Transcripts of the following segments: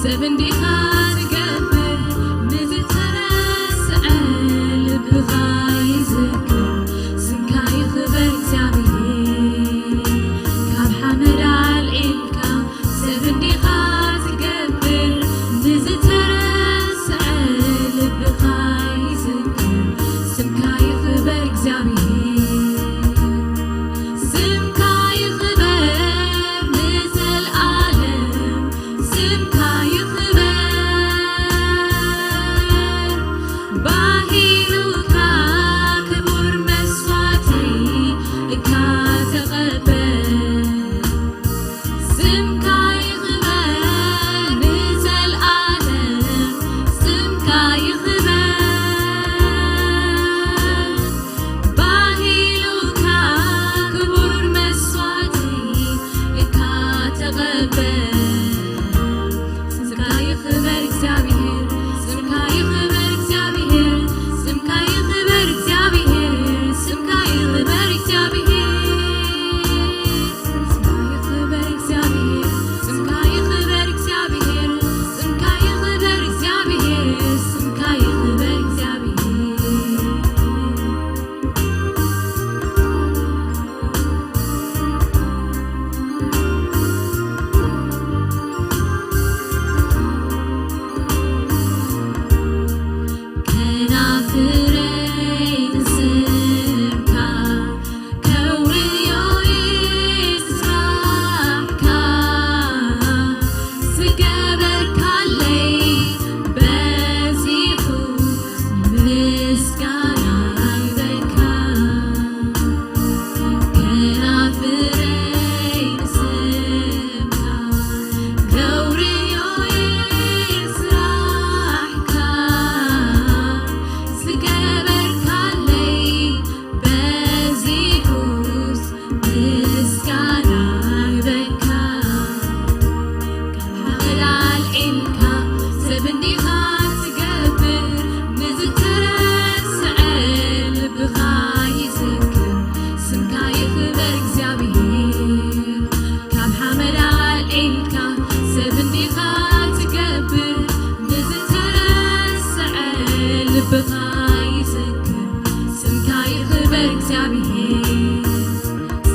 ሰብ እንዲኻ ትገብር፣ ንዝተረስዐ ልብኻ ይዝክር። ስምካ ይኽበር እግዚኣብሔር፣ ካብ ሓመድ ኣልዒልካ። ሰብ እንዲኻ ትገብር፣ ንዝተረስዐ ልብኻ ይዝክር። ስምካ ይኽበር እግዚኣብሔር፣ ስምካ ይኽበር ንዘለኣለም። ስምካ ይኽበር፣ ባሂሉካ ክቡር መስዋዕቲ እካ ተቐበል። ስምካ ይኽበር ንዘለኣለም፣ ስምካ ይኽበር፣ ባሂሉካ ክቡር መስዋዕቲ እካ ተቐበል። ስምካ ይኽበር እግዚኣብሔር፣ ስምካ ይኽበር እግዚኣብሔር፣ ስምካ ይኽበር እግዚኣብሔር፣ ስምካ ይኽበር እግዚኣብሔር፣ ስምካ ይኽበር እግዚኣብሔር፣ ስምካ ይኽበር እግዚኣብሔር፣ ስምካ ይኽበር እግዚኣብሔር፣ ስምካ ይኽበር እግዚኣብሔር። ከናፍረይ ንስምካ ከውርዮ ስራሕካ፣ ዝገበርካለይ በዚሑ ምስጋና ይበካ። ከናፍረይ ንስምካ ከውርዮ ስራሕካ፣ ዝገበርካለይ በዚሑስ ምስጋና ይበካ። ካብ ሓመድ ኣልዒልካ ሰብ እንዲኻ ትገብር፣ ንዝተረስዐ ልብኻ ይዝክር። ስምካ ይኽበር እግዚኣብሔር፣ ካብ ሓመድ ኣልዒልካ ሰብ እንዲኻ ትገብር፣ ንዝተረስዐ ልብኻ ይዝክር። ስምካ ይኽበር እግዚኣብሔር፣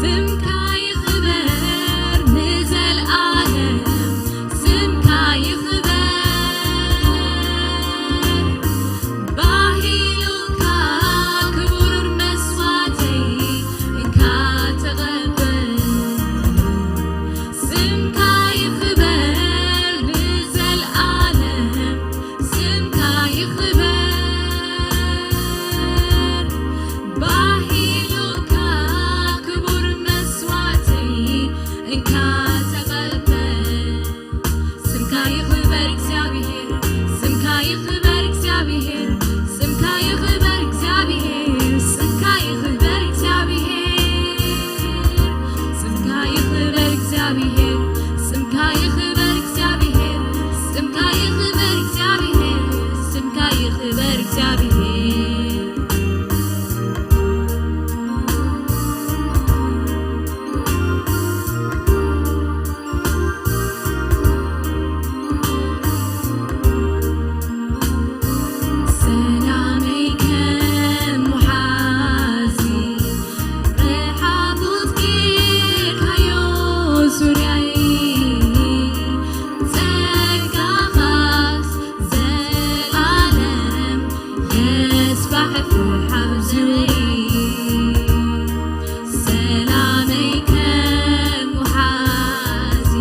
ስምካ ይኽበር ንዘለኣለም፣ ስምካ ይኽበር። ባሂሉካ ክቡር መስዋዕተይ እንካ ተቐበል። ስምካ ይኽበር ንዘለኣለም፣ ስምካ ይኽበር። ባሂሉካ ክቡር መስዋዕተይ እንካ ተቐበል። ስምካ ይኽበር እግዚኣብሔር፣ ስምካ ይኽበር እግዚኣብሔር፣ ስምካ ይኽበር እግዚኣብሔር፣ ስምካ ይኽበር እግዚኣብሔር፣ ስምካ ይኽበር እግዚኣብሔር፣ ስምካ ይኽበር እግዚኣብሔር፣ ስምካ ይኽበር እግዚኣብሔር፣ ስምካ ይኽበር እግዚኣብሔር። ሰላመይ ከም ወሓዚ ርሓቑት ጌርካዮ ዙርያይ፣ ጸጋኻስ ዘለኣለም የስፋሕፍሕ ኣብ ዙርያይ። ሰላመይ ከም ወሓዚ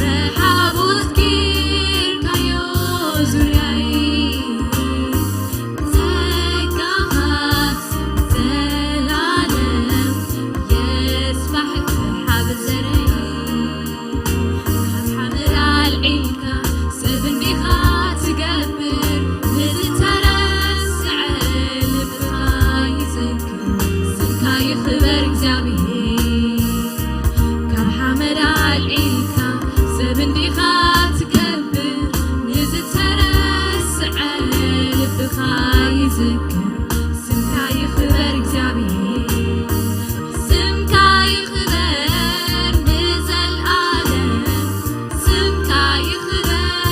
ርሓቑት ጌርካዮ ዙርያይ፣ ጸጋኻስ ዘለኣለም የስፋሕፍሕ ኣብ ዘረይ። ካብ ሓመድ ኣልዒልካ ሰብ እንዲኻ ትገብር፣ ንዝተረስዐ ልብኻ ይዝክር። ስምካ ይኽበር እግዚኣብሔር፣ ካብ ሓመድ ኣልዒልካ ሰብ እንዲኻ ትገብር፣ ንዝተረስዐ ልብኻ ይዝክር። ስምካ ይኽበር እግዚኣብሔር፣ ስምካ ይኽበር ንዘለኣለም፣ ስምካ ይኽበር።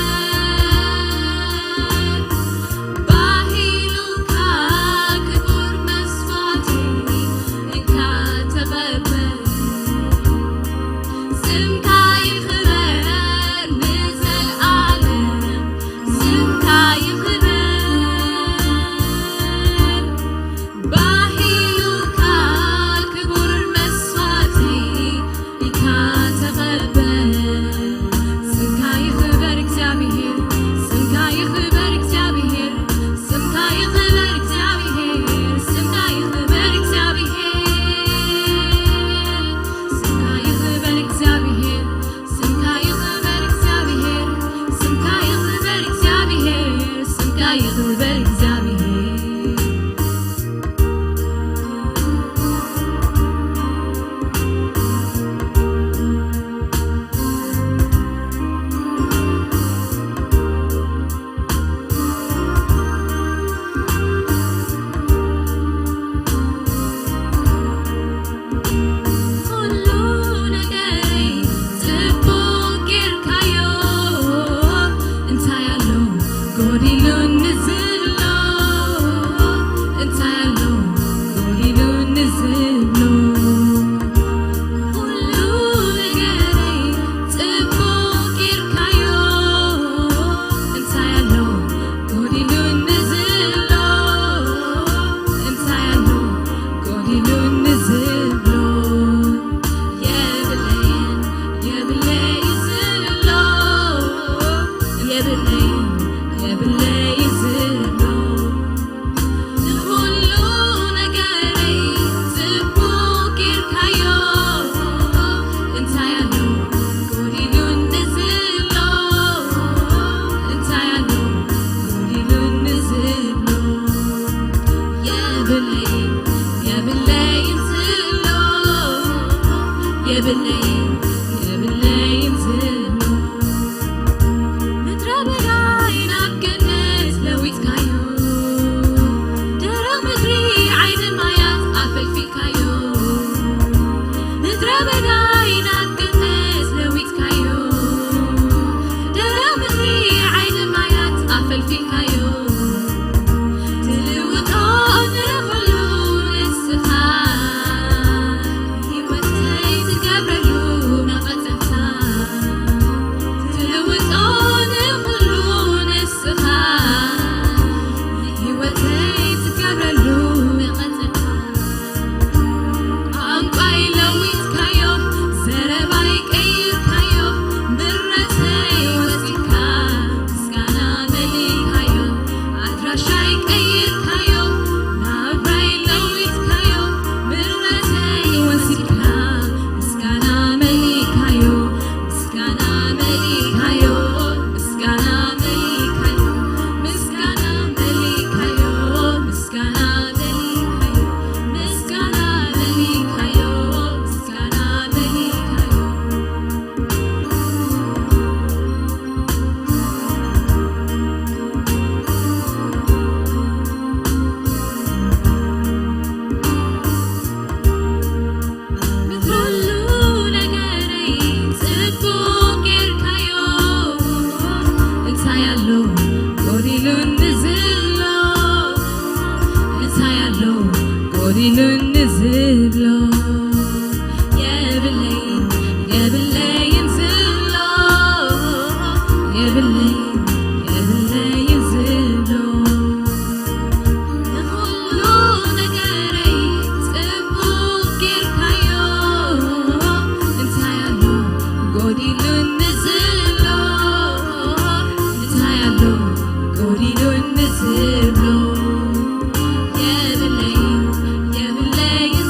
ስምካ ይኽበር ንዘለኣለም፣ ስምካ ይኽበር። ባሂሉካ ክቡር መስዋዕቲ ኢኻ ተቐበል። ስምካ ይኽበር እግዚኣብሔር፣ ስምካ ይኽበር እግዚኣብሔር፣ ስምካ ይኽበር እግዚኣብሔር፣ ስምካ ይኽበር እግዚኣብሔር፣ ስምካ ይኽበር እግዚኣብሔር፣ ስምካ ይኽበር እግዚኣብሔር፣ ስምካ ይኽበር እግዚኣብሔር፣ ስምካ ይኽበር እግዚኣብሔር። ኩሉ ነገረይ ጽቡቕ ጌርካዮ። እንታይ ኣሎ ጎዲሉኒ ዝብሎ? እንታይ ኣሎ ጎዲሉኒ ዝብሎ? ኩሉ ነገረይ ጽቡቕ ጌርካዮ። እንታይ ኣሎ ጎዲሉኒ ዝብሎ? እንታይ ኣሎ ጎዲሉኒ ዝብሎ? የብለይን፣ የብለይን ዝብሎ፣ የብለይን፣ የብለይን ዝብሎ። ንኹሉ ነገረይ ጽቡቕ ጌርካዮ። እንታይ ኣሎ ጎዲሉኒ ዝብሎ? እንታይ ኣሎ ጎዲሉኒ ዝብሎ? የብለይን፣ የብለይን ዝብሎ፣ የብለይን፣ የብለይን ዝብሎ። ምድረ በዳይ ናብ ገነት ለዊጥካዮ፣ ደረቕ ምድሪ ዓይኒ ማያት ኣፈልፊልካዮ። ምድረ በዳይ ናብ ገነት ለዊጥካዮ፣ ደረቕ ምድሪ ዓይኒ ማያት ኣፈልፊልካዮ። ትልውጦ ንኹሉ ንስኻ፣ ህይወተይ ትገብረሉ መቐጸልታ። ትልውጦ ንኹሉ ንስኻ፣ ህይወተይ ትገብረሉ መቐጸልታ። ቋንቋይ ለዊጥካዮ፣ ዘረባይ ቀይርካዮ፣ ምረተይ ወሲድካ፣ ምስጋና መሊእካዮ። ኣድራሻይ ቀይርካዮ፣ ናብራይ ለዊጥካዮ፣ ምረተይ ወሲድካ፣ ምስጋና መሊእካዮ። ምስጋና መሊእካዮ፣ ምስጋና መሊእካዮ፣ ምስጋና መሊእካዮ፣ ምስጋና መሊእካዮ፣ ምስጋና መሊእካዮ፣ ምስጋና መሊእካዮ። ንኹሉ ነገረይ ጽቡቕ ጌርካዮ። እንታይ ኣሎ ጎዲሉኒ ዝብሎ? እንታይ ኣሎ ጎዲሉኒ ዝብሎ? የብለይን፣ የብለይን ዝብሎ፣ የብለይን፣ የብለይን ዝብሎ። ንኹሉ ነገረይ ጽቡቕ ጌርካዮ። እንታይ ኣሎ ጎዲሉኒ ዝብሎ? እንታይ ኣሎ ጎዲሉኒ ዝብሎ? የብለይን፣ የብለይን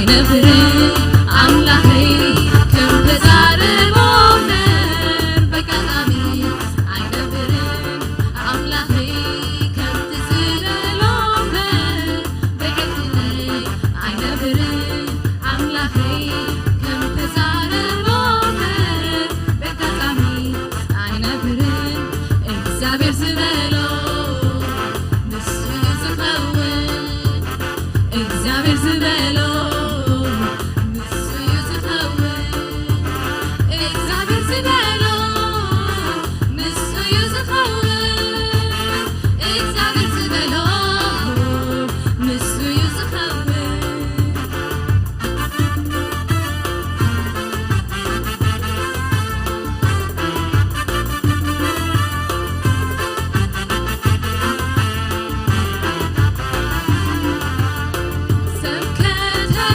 ነብርን ኣምላኸይ ከም ተዛረቦ እምበር በጋጣሚ ኣይነብርን። ኣምላኸይ ከም ትዝለሎ እምበር ብዕድለይ ኣይነብርን። ኣምላኸይ ከም ተዛረቦ እምበር በጋጣሚ ኣይነብርን። እግዚኣብሔር ዝበሎ ንሱ እዩ ዝኸውን። እግዚኣብሔር ዝበሎ ንሱ እዩ ዝኸውን። እግዚኣብሔር ዝበሎ ንሱ እዩ ዝኸውን። እግዚኣብሔር ዝበሎ ንሱ እዩ ዝኸውን። ሰብ ከተማ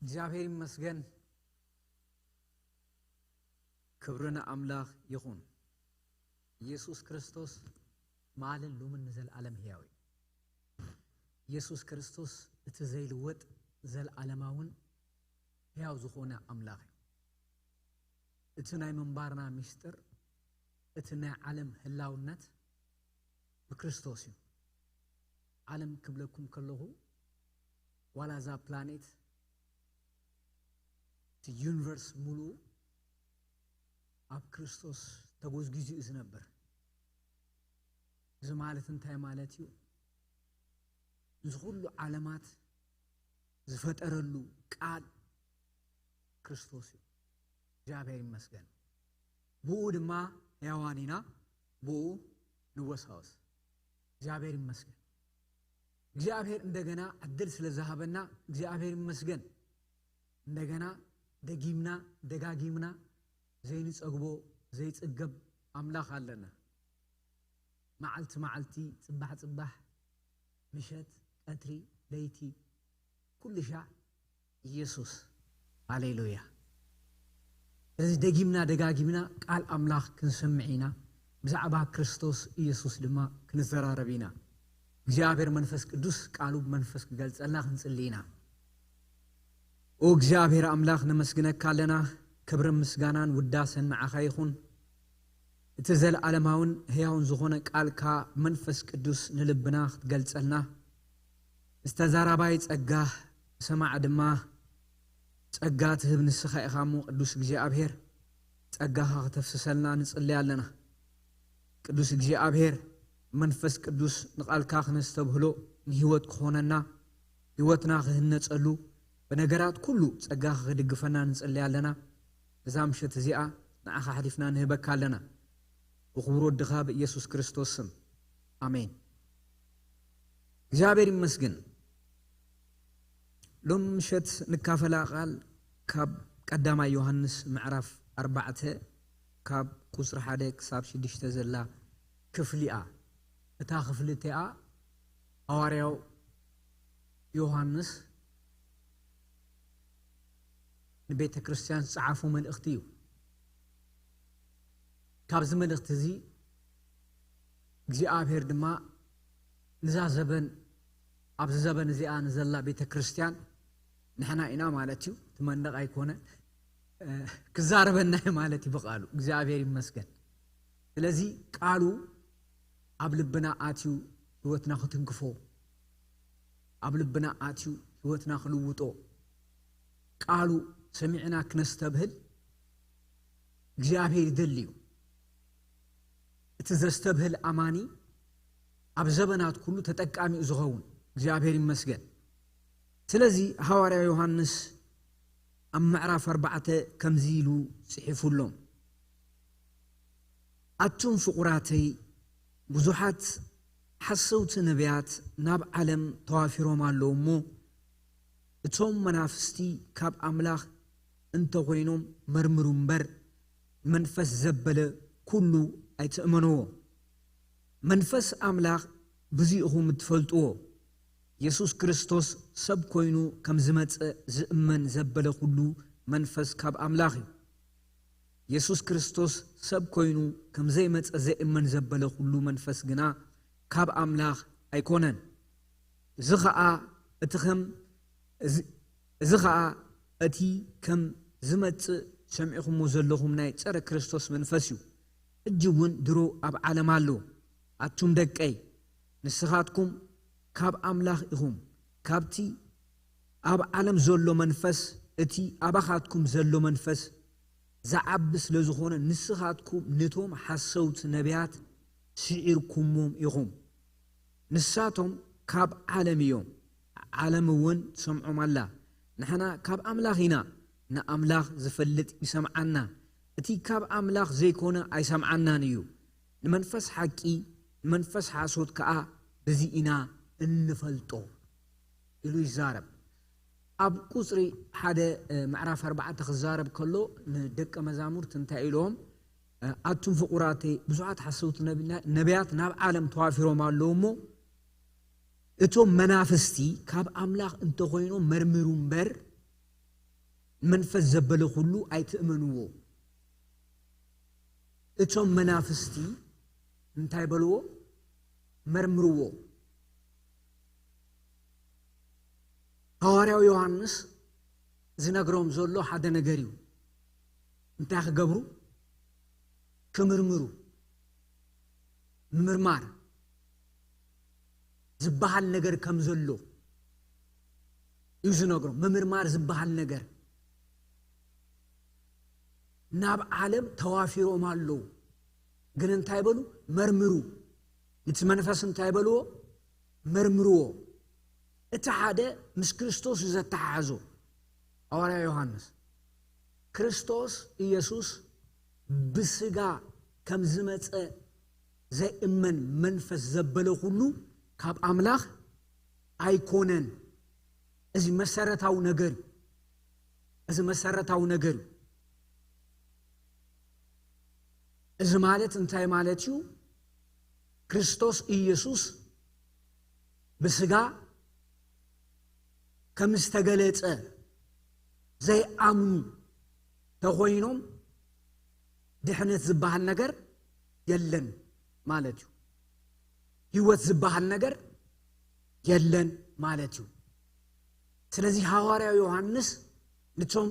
እግዚኣብሔር ይመስገን። ክብሪ ንኣምላኽ ይኹን። ኢየሱስ ክርስቶስ ትማልን ሎምን ንዘለኣለም ሕያው እዩ። ኢየሱስ ክርስቶስ እቲ ዘይልወጥ፣ ዘለኣለማውን ሕያው ዝኾነ ኣምላኽ እዩ። እቲ ናይ ምንባርና ምስጢር፣ እቲ ናይ ዓለም ህላውነት ብክርስቶስ እዩ። ዓለም ክብለኩም ከለኹ፣ ዋላ እዛ ፕላኔት፣ እቲ ዩኒቨርስ ሙሉኡ ኣብ ክርስቶስ ተጎዝጊዙ እዩ ዝነብር። እዚ ማለት እንታይ ማለት እዩ? እዚ ኩሉ ዓለማት ዝፈጠረሉ ቃል ክርስቶስ እዩ። እግዚኣብሔር ይመስገን። ብኡ ድማ ሕያዋን ኢና፣ ብኡ ንወሳወስ። እግዚኣብሔር ይመስገን። እግዚኣብሔር እንደገና ዕድል ስለ ዝሃበና እግዚኣብሔር ይመስገን። እንደገና ደጊምና ደጋጊምና ዘይንጸግቦ ዘይጽገብ ኣምላኽ ኣለና። መዓልቲ መዓልቲ፣ ጽባሕ ጽባሕ፣ ምሸት፣ ቀትሪ፣ ለይቲ፣ ኩሉ ሻዕ ኢየሱስ። ሃሌሉያ። ስለዚ ደጊምና ደጋጊምና ቃል ኣምላኽ ክንሰምዕ ኢና። ብዛዕባ ክርስቶስ ኢየሱስ ድማ ክንዘራረብ ኢና። እግዚኣብሔር መንፈስ ቅዱስ ቃሉ ብመንፈስ ክገልጸልና ክንጽሊ ኢና። ኦ እግዚኣብሔር ኣምላኽ ነመስግነካ ኣለና። ክብርን ምስጋናን ውዳሰን ንዓኻ ይኹን። እቲ ዘለኣለማውን ሕያውን ዝኾነ ቃልካ መንፈስ ቅዱስ ንልብና ክትገልጸልና፣ ዝተዛራባይ ጸጋ፣ ሰማዕ ድማ ጸጋ ትህብ ንስኻ ኢኻ እሞ ቅዱስ እግዚኣብሔር፣ ጸጋኻ ክተፍስሰልና ንጽሊ ኣለና። ቅዱስ እግዚኣብሔር፣ መንፈስ ቅዱስ ንቓልካ ክነስተብህሎ ንህይወት ክኾነና፣ ህይወትና ክህነጸሉ፣ ብነገራት ኩሉ ጸጋኻ ክድግፈና ንጽሊ ኣለና። እዛ ምሸት እዚኣ ንዓኻ ሓሊፍና ንህበካ ኣለና። ብኽቡር ወድኻ ብኢየሱስ ክርስቶስ ስም። ኣሜን። እግዚኣብሔር ይመስገን። ሎም ምሸት ንካፈላ ቃል ካብ ቀዳማይ ዮሃንስ ምዕራፍ ኣርባዕተ ካብ ቁጽሪ ሓደ ክሳብ ሽዱሽተ ዘላ ክፍሊ እያ። እታ ክፍሊ እቲኣ ሃዋርያው ዮሃንስ ንቤተ ክርስቲያን ዝጸሓፎ መልእኽቲ እዩ። ካብዚ መልእኽቲ እዚ እግዚኣብሔር ድማ ንዛ ዘበን፣ ኣብዚ ዘበን እዚኣ ንዘላ ቤተ ክርስቲያን ንሕና ኢና ማለት እዩ። እቲ መንደቕ ኣይኮነ፣ እ፣ ክዛረበና እዩ ማለት እዩ ብቃሉ። እግዚኣብሔር ይመስገን። ስለዚ ቃሉ ኣብ ልብና ኣትዩ ህይወትና ክትንክፎ፣ ኣብ ልብና ኣትዩ ህይወትና ክልውጦ፣ ቃሉ ሰሚዕና ክነስተብህል እግዚኣብሔር ይደሊ እዩ። እቲ ዘስተብህል ኣማኒ ኣብ ዘበናት ኩሉ ተጠቃሚ እዩ ዝኸውን። እግዚኣብሔር ይመስገን። ስለዚ ሃዋርያ ዮሃንስ ኣብ ምዕራፍ ኣርባዕተ ከምዚ ኢሉ ጽሒፉሎም፣ ኣቱም ፍቑራተይ፣ ብዙሓት ሓሰውቲ ነቢያት ናብ ዓለም ተዋፊሮም ኣለዉ እሞ፣ እቶም መናፍስቲ ካብ ኣምላኽ እንተ ኾይኖም መርምሩ እምበር፣ መንፈስ ዘበለ ኩሉ ኣይትእመንዎ። መንፈስ ኣምላኽ ብዚ ኢኹም እትፈልጥዎ። የሱስ ክርስቶስ ሰብ ኮይኑ ከም ዝመጸ ዝእመን ዘበለ ኩሉ መንፈስ ካብ ኣምላኽ እዩ። የሱስ ክርስቶስ ሰብ ኮይኑ ከም ዘይመጸ ዘይእመን ዘበለ ኩሉ መንፈስ ግና ካብ ኣምላኽ ኣይኮነን። እዚ ኸኣ እቲ ከም፣ እዚ፣ እዚ ኸኣ እቲ ከም ዝመጽእ ሰሚዕኹምዎ ዘለኹም ናይ ጸረ ክርስቶስ መንፈስ እዩ። ሕጂ እውን ድሮ ኣብ ዓለም ኣሎ። ኣቱም ደቀይ፣ ንስኻትኩም ካብ ኣምላኽ ኢኹም። ካብቲ ኣብ ዓለም ዘሎ መንፈስ፣ እቲ ኣባኻትኩም ዘሎ መንፈስ ዝዓቢ ስለ ዝኾነ፣ ንስኻትኩም ነቶም ሓሰውቲ ነቢያት ስዒርኩሞም ኢኹም። ንሳቶም ካብ ዓለም እዮም፣ ዓለም እውን ትሰምዖም ኣላ። ንሕና ካብ ኣምላኽ ኢና፣ ንኣምላኽ ዝፈልጥ ይሰምዓና፣ እቲ ካብ ኣምላኽ ዘይኮነ ኣይሰምዓናን እዩ። ንመንፈስ ሓቂ፣ ንመንፈስ ሓሶት ከኣ በዚ ኢና እንፈልጦ ኢሉ ይዛረብ። ኣብ ቁጽሪ ሓደ፣ እ፣ ምዕራፍ ኣርባዕተ ክዛረብ ከሎ ንደቀ መዛሙርት እንታይ ኢሎም? እ፣ ኣቱም ፍቑራተይ፣ ብዙሓት ሓሰውቲ ነቢና-፣ ነቢያት ናብ ዓለም ተዋፊሮም ኣለዉ እሞ፣ እቶም መናፍስቲ ካብ ኣምላኽ እንተኾይኖም መርምሩ እምበር፣ መንፈስ ዘበለ ኩሉ ኣይትእመንዎ። እቶም መናፍስቲ እንታይ በልዎ? መርምርዎ። ሃዋርያው ዮሃንስ ዝነግሮም ዘሎ ሓደ ነገር እዩ። እንታይ ክገብሩ? ክምርምሩ። ምምርማር ዝበሃል ነገር ከም ዘሎ እዩ ዝነግሮም። ምምርማር ዝበሃል ነገር ናብ ዓለም ተዋፊሮም ኣለዉ። ግን እንታይ በሉ? መርምሩ። እቲ መንፈስ እንታይ በልዎ? መርምርዎ። እቲ ሓደ ምስ ክርስቶስ እዩ ዘተሓሕዞ። ሃዋርያ ዮሃንስ፣ ክርስቶስ ኢየሱስ ብስጋ ከም ዝመጸ ዘይእመን መንፈስ ዘበለ ኩሉ ካብ ኣምላኽ ኣይኮነን። እዚ መሰረታዊ ነገር እዩ። እዚ መሰረታዊ ነገር እዩ። እዚ ማለት እንታይ ማለት እዩ? ክርስቶስ ኢየሱስ ብስጋ ከም ዝተገለጸ ዘይኣምኑ ተኾይኖም ድሕነት ዝበሃል ነገር የለን ማለት እዩ። ህይወት ዝበሃል ነገር የለን ማለት እዩ። ስለዚ ሃዋርያ ዮሃንስ ንቶም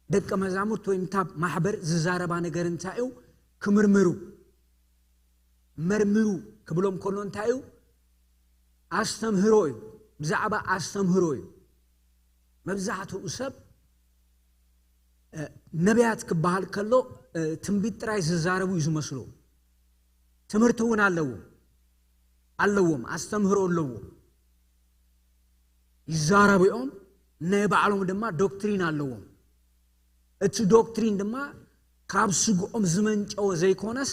ደቀ መዛሙርት ወይ ንታ ማሕበር ዝዛረባ ነገር እንታይ እዩ? ክምርምሩ። መርምሩ ክብሎም ከሎ እንታይ እዩ? ኣስተምህሮ እዩ። ብዛዕባ ኣስተምህሮ እዩ። መብዛሕትኡ ሰብ፣ እ፣ ነቢያት ክበሃል ከሎ፣ እ፣ ትንቢት ጥራይ ዝዛረቡ እዩ ዝመስሎ። ትምህርቲ እውን ኣለዎም፣ ኣለዎም፣ ኣስተምህሮ ኣለዎም። ይዛረቡ እዮም፣ ናይ ባዕሎም ድማ ዶክትሪን ኣለዎም። እቲ ዶክትሪን ድማ ካብ ስግኦም ዝመንጨወ ዘይኮነስ፣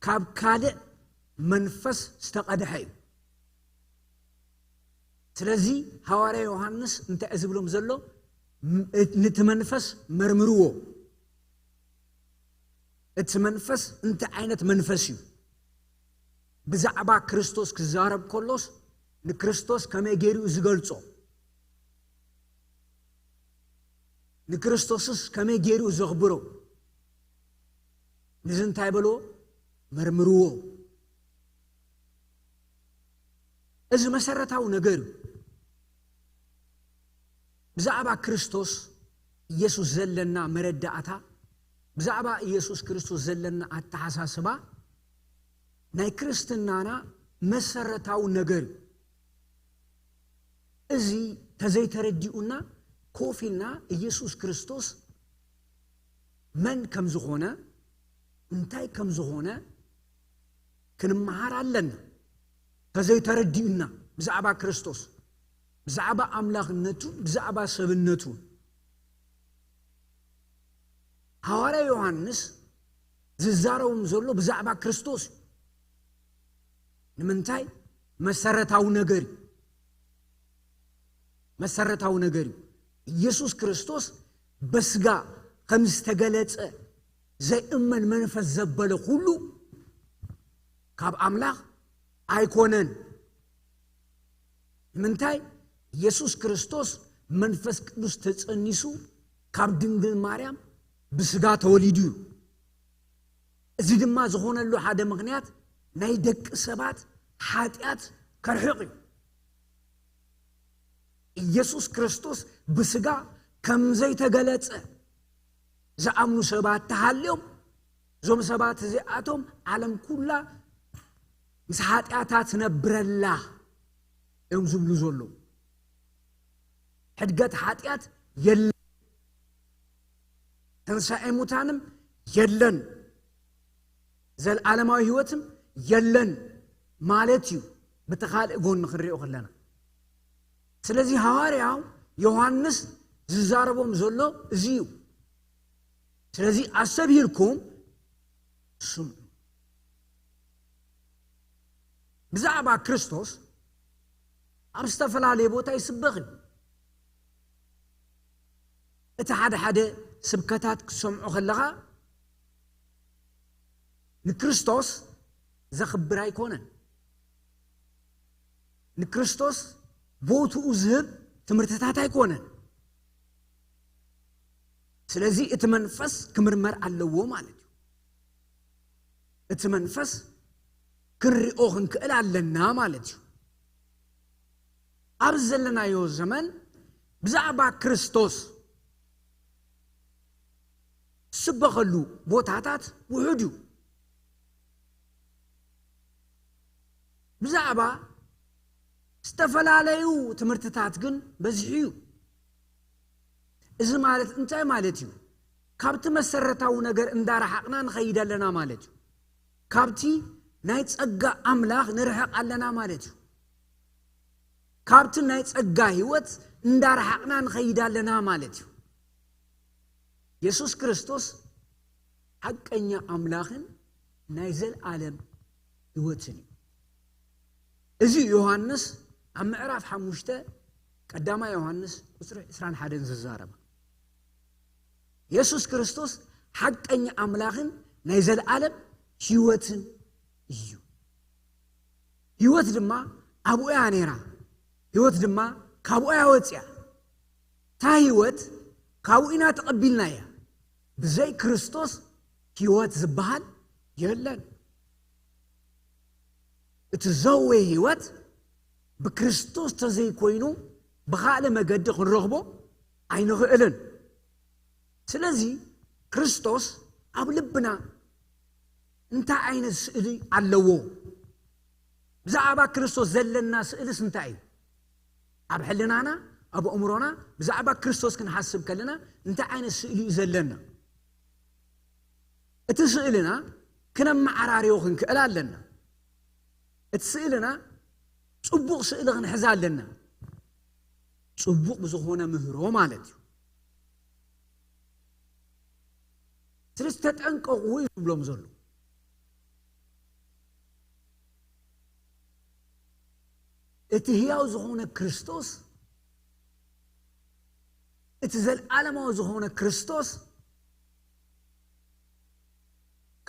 ካብ ካልእ መንፈስ ዝተቐድሐ እዩ። ስለዚ ሃዋርያ ዮሃንስ እንታይ እዩ ዝብሎም ዘሎ? ም-፣ ነቲ መንፈስ መርምርዎ። እቲ መንፈስ እንታይ ዓይነት መንፈስ እዩ? ብዛዕባ ክርስቶስ ክዛረብ ከሎስ ንክርስቶስ ከመይ ገይሩ እዩ ዝገልጾ? ንክርስቶስስ ከመይ ገይሩ እዩ ዘኽብሮ? ንዚ እንታይ በልዎ? መርምርዎ። እዚ መሰረታዊ ነገር እዩ። ብዛዕባ ክርስቶስ ኢየሱስ ዘለና መረዳእታ፣ ብዛዕባ ኢየሱስ ክርስቶስ ዘለና ኣተሓሳስባ ናይ ክርስትናና መሰረታዊ ነገር እዩ። እዚ ተዘይተረዲኡና ኮፍ ኢልና ኢየሱስ ክርስቶስ መን ከም ዝኾነ፣ እንታይ ከም ዝኾነ ክንመሃር ኣለና። ተዘይተረዲኡና ብዛዕባ ክርስቶስ፣ ብዛዕባ ኣምላኽነቱ፣ ብዛዕባ ሰብነቱ። ሃዋርያ ዮሃንስ ዝዛረቦም ዘሎ ብዛዕባ ክርስቶስ እዩ። ንምንታይ? መሰረታዊ ነገር እዩ። መሰረታዊ ነገር እዩ። ኢየሱስ ክርስቶስ በስጋ ከም ዝተገለጸ ዘይእመን መንፈስ ዘበለ ኩሉ ካብ ኣምላኽ ኣይኮነን። ንምንታይ? ኢየሱስ ክርስቶስ መንፈስ ቅዱስ ተጸኒሱ ካብ ድንግል ማርያም ብስጋ ተወሊዱ እዩ። እዚ ድማ ዝኾነሉ ሓደ ምኽንያት ናይ ደቂ ሰባት ሓጢኣት ከርሕቕ እዩ። ኢየሱስ ክርስቶስ ብስጋ ከም ዘይተገለጸ ዝኣምኑ ሰባት ተሃልዮም፣ እዞም ሰባት እዚኣቶም ዓለም ኩላ ምስ ሓጢኣታ ትነብረላ እዮም ዝብሉ ዘለዉ። ሕድገት ሓጢኣት የለን፣ ትንሳኤ ሙታንም የለን፣ ዘለዓለማዊ ህይወትም የለን ማለት እዩ። በቲ ካልእ ጎኒ ክንሪኦ ከለና፣ ስለዚ ሃዋርያው ዮሃንስ ዝዛረቦም ዘሎ እዚ እዩ። ስለዚ ኣስተብሂልኩም ስምዑ። ብዛዕባ ክርስቶስ ኣብ ዝተፈላለየ ቦታ ይስበኽ እዩ። እቲ ሓደ ሓደ ስብከታት ክትሰምዖ ከለኻ፣ ንክርስቶስ ዘኽብር ኣይኮነን። ንክርስቶስ ቦትኡ ዝህብ ትምህርትታት ኣይኮነን። ስለዚ እቲ መንፈስ ክምርመር ኣለዎ ማለት እዩ። እቲ መንፈስ ክንሪኦ ክንክእል ኣለና ማለት እዩ። ኣብ ዘለናዮ ዘመን ብዛዕባ ክርስቶስ ዝስበኸሉ ቦታታት ውሑድ እዩ። ብዛዕባ ዝተፈላለዩ ትምህርትታት ግን በዚሑ እዩ። እዚ ማለት እንታይ ማለት እዩ? ካብቲ መሰረታዊ ነገር እንዳረሓቕና ንኸይድ ኣለና ማለት እዩ። ካብቲ ናይ ጸጋ ኣምላኽ ንርሕቕ ኣለና ማለት እዩ። ካብቲ ናይ ጸጋ ህይወት እንዳረሓቕና ንኸይድ ኣለና ማለት እዩ። የሱስ ክርስቶስ ሓቀኛ ኣምላኽን ናይ ዘለኣለም ህይወትን እዩ። እዚ ዮሃንስ ኣብ ምዕራፍ ሓሙሽተ፣ ቀዳማይ ዮሃንስ ቁጽሪ ዕስራን ሓደን ዝዛረባ። የሱስ ክርስቶስ ሓቀኛ ኣምላኽን ናይ ዘለኣለም ህይወትን እዩ። ህይወት ድማ ኣብኡ እያ ነይራ። ህይወት ድማ ካብኡ እያ ወፂኣ። እታ ህይወት ካብኡ ኢና ተቐቢልናያ። ብዘይ ክርስቶስ ህይወት ዝበሃል የለን። እቲ ዘወ ህይወት ብክርስቶስ ተዘይኮይኑ ብኻልእ መገዲ ክንረኽቦ ኣይንኽእልን። ስለዚ ክርስቶስ ኣብ ልብና እንታይ ዓይነት ስእሊ ኣለዎ? ብዛዕባ ክርስቶስ ዘለና ስእልስ እንታይ እዩ? ኣብ ሕልናና፣ ኣብ ኣእምሮና ብዛዕባ ክርስቶስ ክንሓስብ ከለና እንታይ ዓይነት ስእሊ እዩ ዘለና? እቲ ስእልና ክነመዓራርዮ ክንክእል ኣለና። እቲ ስእልና ጽቡቕ ስእሊ ክንሕዝ ኣለና። ጽቡቕ ብዝኾነ ምህሮ ማለት እዩ። ስለዚ ተጠንቀቑ እዩ ዝብሎም ዘሎ። እቲ ህያው ዝኾነ ክርስቶስ፣ እቲ ዘለዓለማዊ ዝኾነ ክርስቶስ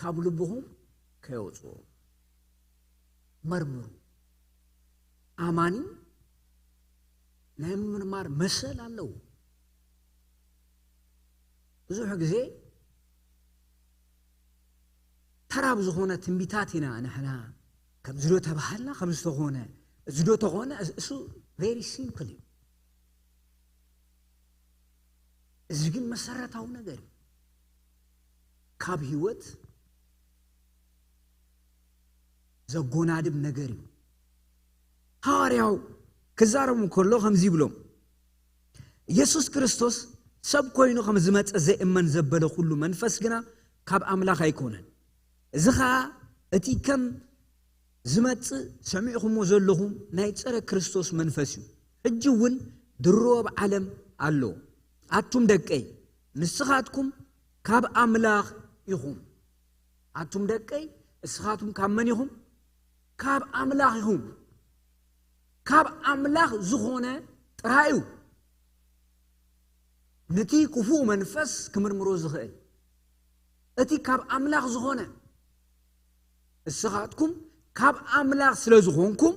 ካብ ልብኹም ከየውፅዎ መርምሩ። ኣማኒ ናይ ምምርማር መሰል ኣለዎ። ብዙሕ ግዜ ተራ ብዝኾነ ትንቢታት ኢና ንሕና ከምዚ ዶ ተባሃልና፣ ከምዚ ተኾነ፣ እዚ ዶ ተኾነ፣ እሱ very simple እዩ። እዚ ግን መሰረታዊ ነገር እዩ። ካብ ህይወት ዘጎናድብ ነገር እዩ። ሃዋርያው ክዛረቡ ከሎ ከምዚ ይብሎም፣ ኢየሱስ ክርስቶስ ሰብ ኮይኑ ከም ዝመጸ ዘይእመን ዘበለ ኩሉ መንፈስ ግና ካብ ኣምላኽ ኣይኮነን። እዚ ኸኣ እቲ ከም ዝመጽእ ሰሚዕኹሞ ዘለኹም ናይ ጸረ ክርስቶስ መንፈስ እዩ። ሕጂ እውን ድሮ ኣብ ዓለም ኣሎ። ኣቱም ደቀይ፣ ንስኻትኩም ካብ ኣምላኽ ኢኹም። ኣቱም ደቀይ፣ እስኻትኩም ካብ መን ኢኹም? ካብ ኣምላኽ ኢኹም። ካብ ኣምላኽ ዝኾነ ጥራይ እዩ ነቲ ክፉእ መንፈስ ክምርምሮ ዝኽእል። እቲ ካብ ኣምላኽ ዝኾነ፣ እስኻትኩም ካብ ኣምላኽ ስለ ዝኾንኩም፣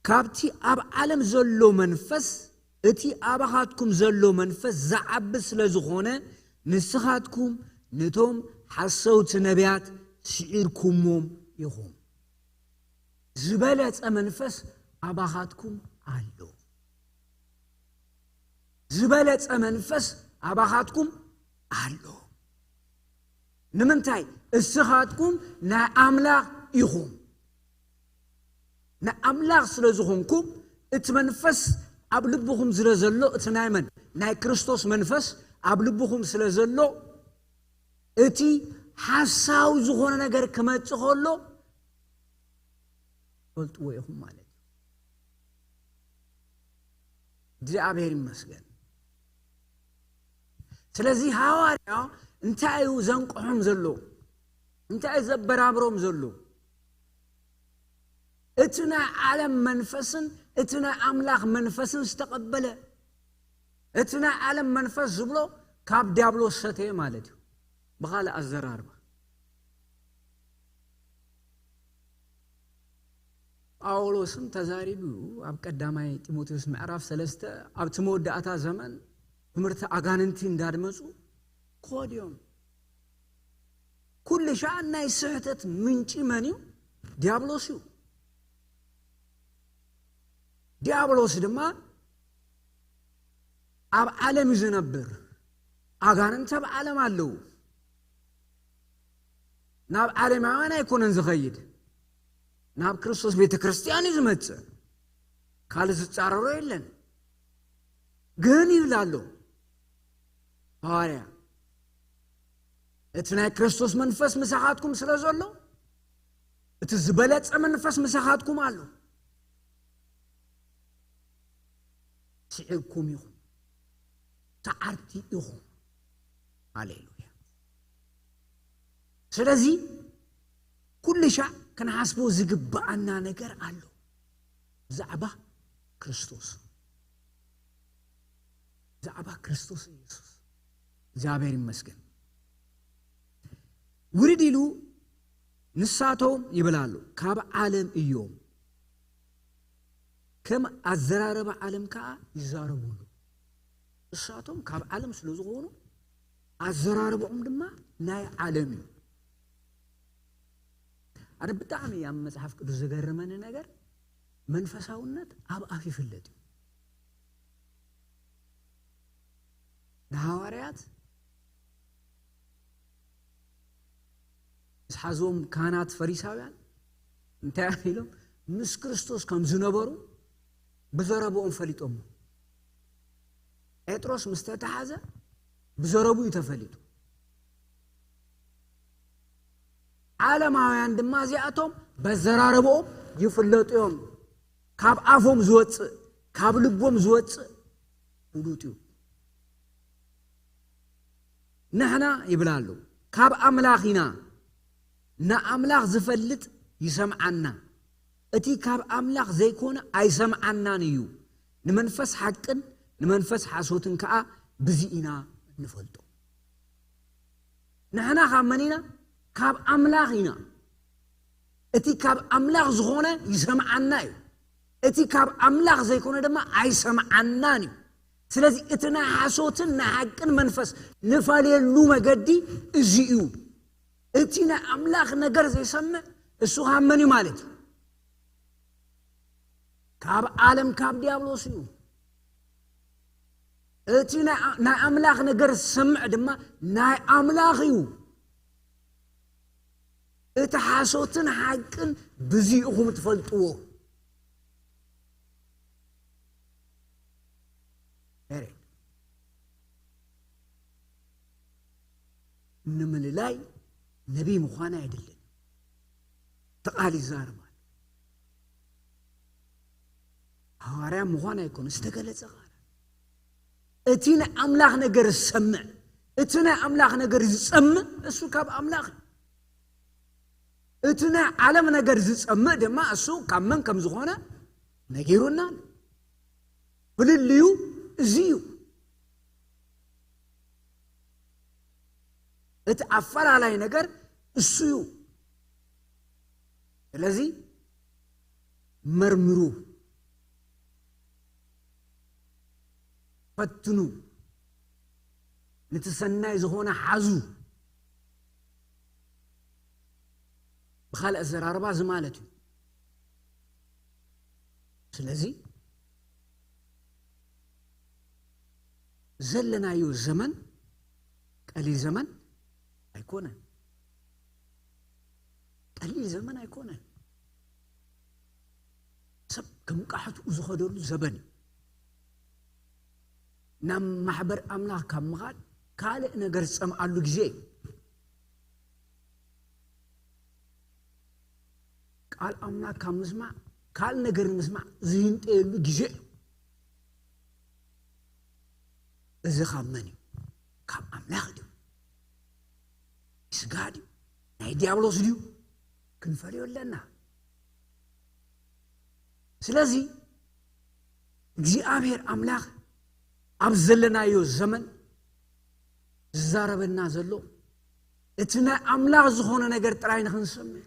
ካብቲ ኣብ ዓለም ዘሎ መንፈስ፣ እቲ ኣባኻትኩም ዘሎ መንፈስ ዝዓቢ ስለ ዝኾነ፣ ንስኻትኩም ነቶም ሓሰውቲ ነቢያት ስዒርኩሞም ኢኹም። ዝበለጸ መንፈስ ኣባኻትኩም ኣሎ። ዝበለጸ መንፈስ ኣባኻትኩም ኣሎ። ንምንታይ? እስኻትኩም ናይ ኣምላኽ ኢኹም። ናይ ኣምላኽ ስለ ዝኾንኩም፣ እቲ መንፈስ ኣብ ልብኹም ስለ ዘሎ፣ እቲ ናይ መን? ናይ ክርስቶስ መንፈስ ኣብ ልብኹም ስለ ዘሎ፣ እቲ ሓሳዊ ዝኾነ ነገር ክመጽእ ከሎ፣ ፈልጥዎ ኢኹም ማለት እዩ። እግዚኣብሔር ይመስገን። ስለዚ ሃዋርያ እንታይ እዩ ዘንቅሖም ዘሎ? እንታይ እዩ ዘበራብሮም ዘሎ? እቲ ናይ ዓለም መንፈስን እቲ ናይ ኣምላኽ መንፈስን ዝተቐበለ፣ እቲ ናይ ዓለም መንፈስ ዝብሎ ካብ ዲያብሎስ ሰተየ ማለት እዩ። ብኻልእ ኣዘራርባ፣ ጳውሎስም ተዛሪቡ እዩ። ኣብ ቀዳማይ ጢሞቴዎስ ምዕራፍ ሰለስተ ኣብቲ መወዳእታ ዘመን ትምህርቲ ኣጋንንቲ እንዳድመፁ ክኸዱ እዮም። ኩሉ ሻዕ ናይ ስሕተት ምንጪ መን እዩ? ዲያብሎስ እዩ። ዲያብሎስ ድማ ኣብ ዓለም እዩ ዝነብር። ኣጋንንቲ ኣብ ዓለም ኣለዉ። ናብ ዓለማውያን ኣይኮነን ዝኸይድ፣ ናብ ክርስቶስ ቤተ ክርስቲያን እዩ ዝመጽእ። ካልእ ዝጻረሮ የለን። ግን ይብል ኣሎ ሃዋርያ፣ እቲ ናይ ክርስቶስ መንፈስ ምሳኻትኩም ስለ ዘሎ፣ እቲ ዝበለጸ መንፈስ ምሳኻትኩም ኣሎ። ስዒርኩም ኢኹም፣ ሰዓርቲ ኢኹም። ሃሌሉያ። ስለዚ ኩሉ ሻዕ ክንሓስቦ ዝግብኣና ነገር ኣሎ። ብዛዕባ ክርስቶስ፣ ብዛዕባ ክርስቶስ ኢየሱስ። እግዚኣብሔር ይመስገን። ውርድ ኢሉ ንሳቶም ይብል ኣሎ፣ ካብ ዓለም እዮም፣ ከም ኣዘራረባ ዓለም ከዓ ይዛረቡ ኣለዉ። ንሳቶም ካብ ዓለም ስለ ዝኾኑ ኣዘራርባኦም ድማ ናይ ዓለም እዩ። ኣነ ብጣዕሚ ኣብ መጽሓፍ ቅዱስ ዝገርመኒ ነገር መንፈሳውነት ኣብ ኣፍ ይፍለጥ እዩ። ንሃዋርያት ምስ ሓዝዎም ካህናት ፈሪሳውያን እንታይ ኢሎም? ምስ ክርስቶስ ከም ዝነበሩ ብዘረብኦም ፈሊጦሞ። ጴጥሮስ ምስ ተተሓዘ ብዘረቡ እዩ ተፈሊጡ። ዓለማውያን ድማ እዚኣቶም በዘራረብኦም ይፍለጡ እዮም። ካብ ኣፎም ዝወፅእ፣ ካብ ልቦም ዝወፅእ ፍሉጥ እዩ። ንሕና ይብል ኣሎ፣ ካብ ኣምላኽ ኢና። ንኣምላኽ ዝፈልጥ ይሰምዓና፣ እቲ ካብ ኣምላኽ ዘይኮነ ኣይሰምዓናን እዩ። ንመንፈስ ሓቅን ንመንፈስ ሓሶትን ከኣ ብዚ ኢና እንፈልጦ። ንሕና ካብ መን ኢና? ካብ ኣምላኽ ኢና። እቲ ካብ ኣምላኽ ዝኾነ ይሰምዓና እዩ፣ እቲ ካብ ኣምላኽ ዘይኮነ ድማ ኣይሰምዓናን እዩ። ስለዚ እቲ ናይ ሓሶትን ናይ ሓቅን መንፈስ ንፈልየሉ መገዲ እዚ እዩ። እቲ ናይ ኣምላኽ ነገር ዘይሰምዕ እሱ ካብ መን እዩ ማለት እዩ? ካብ ዓለም፣ ካብ ዲያብሎስ እዩ። እቲ ናይ፣ ናይ ኣምላኽ ነገር ዝሰምዕ ድማ ናይ ኣምላኽ እዩ። እቲ ሓሶትን ሓቅን ብዚ ኢኹም ትፈልጥዎ። ሄሬድ ንምልላይ ነቢይ ምዃን ኣይደልን። ተቓል ይዛረብ ኣሎ። ሃዋርያ ምዃን ኣይኮነ ዝተገለጸ ቃል። እቲ ናይ ኣምላኽ ነገር ዝሰምዕ፣ እቲ ናይ ኣምላኽ ነገር ዝጸምእ እሱ ካብ ኣምላኽ እዩ። እቲ ናይ ዓለም ነገር ዝጸምእ ድማ እሱ ካብ መን ከም ዝኾነ ነጊሩና ኣሎ። ፍልልዩ እዚ እዩ። እቲ ኣፈላላይ ነገር እሱ እዩ። ስለዚ መርምሩ፣ ፈትኑ፣ ነቲ ሰናይ ዝኾነ ሓዙ። ብኻልእ ኣዘራርባ እዚ ማለት እዩ። ስለዚ ዘለናዮ ዘመን ቀሊል ዘመን ኣይኮነን። ቀሊል ዘመን ኣይኮነን። ሰብ ከም ቃሕትኡ ዝኸደሉ ዘበን እዩ። ናብ ማሕበር ኣምላኽ ካብ ምኻድ ካልእ ነገር ዝጸምኣሉ ግዜ እዩ። ቃል ኣምላኽ ካብ ምስማዕ ካልእ ነገር ንምስማዕ ዝህንጠየሉ ግዜ እዩ። እዚ ካብ መን እዩ? ካብ ኣምላኽ ድዩ? ስጋ ድዩ? ናይ ዲያብሎስ ድዩ? ክንፈልዮ ኣለና። ስለዚ እግዚኣብሔር ኣምላኽ ኣብ ዘለናዮ ዘመን ዝዛረበና ዘሎ እቲ ናይ ኣምላኽ ዝኾነ ነገር ጥራይ ንኽንሰምዕ።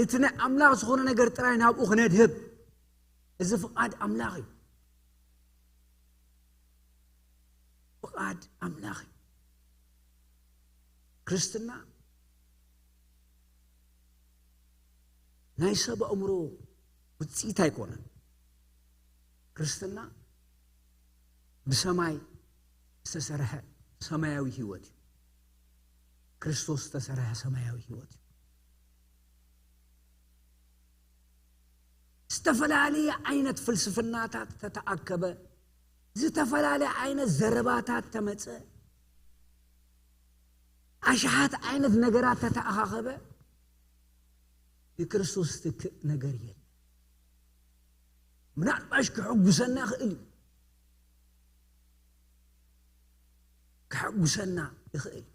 እቲ ናይ ኣምላኽ ዝኾነ ነገር ጥራይ ናብኡ ክነድህብ። እዚ ፍቓድ ኣምላኽ እዩ። ፍቓድ ኣምላኽ እዩ። ክርስትና ናይ ሰብ ኣእምሮ ውፅኢት ኣይኮነን። ክርስትና ብሰማይ ዝተሰርሐ ሰማያዊ ህይወት እዩ። ክርስቶስ ዝተሰርሐ ሰማያዊ ህይወት እዩ። ዝተፈላለየ ዓይነት ፍልስፍናታት ተተኣከበ፣ ዝተፈላለየ ዓይነት ዘረባታት ተመጸ፣ ኣሽሓት ዓይነት ነገራት ተተኣኻኸበ፣ ንክርስቶስ ዝትክእ ነገር የለን። ምናልባሽ ክሕጉሰና ይኽእል እዩ። ክሕጉሰና ይኽእል እዩ።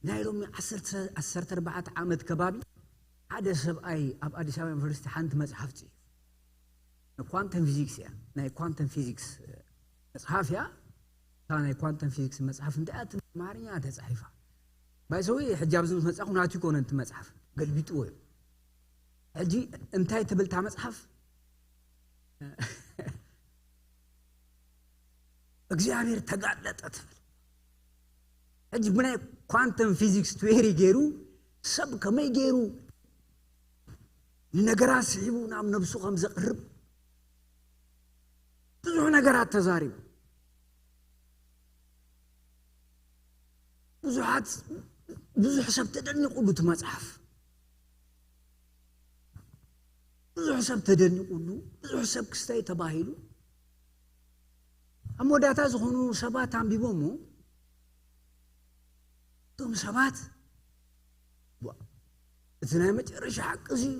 ናይ ሎሚ ዓሰርተ፣ ዓሰርተ ኣርባዕተ ዓመት ከባቢ ሓደ ሰብኣይ ኣብ ኣዲስ ኣበባ ዩኒቨርሲቲ ሓንቲ መጽሓፍ ጽሒፉ። ኳንተም ፊዚክስ እያ፣ ናይ ኳንተም ፊዚክስ መጽሓፍ እያ። እታ ናይ ኳንተም ፊዚክስ መጽሓፍ እንታይ እያ? ኣማርኛ ተጻሒፋ። ባይሰዊ ሕጂ ኣብዚ ምስ መጻኹ ናቱ ይኮነ እቲ መጽሓፍ፣ ገልቢጥዎ እዩ። ሕጂ እንታይ ትብል እታ መጽሓፍ? እግዚኣብሔር ተጋለጠ ትብል። ሕጂ ብናይ ኳንተም ፊዚክስ ትዌሪ ገይሩ ሰብ ከመይ ገይሩ ንነገራት ስሒቡ ናብ ነብሱ ከም ዘቕርብ ብዙሕ ነገራት ተዛሪቡ። ብዙሓት፣ ብዙሕ ሰብ ተደኒቑሉ እቲ መጽሓፍ። ብዙሕ ሰብ ተደኒቑሉ፣ ብዙሕ ሰብ ክስታይ ተባሂሉ። ኣብ መወዳእታ ዝኾኑ ሰባት ኣንቢቦሞ፣ እቶም ሰባት፣ "ዋ፣ እቲ ናይ መጨረሻ ሓቂ እዚ እዩ።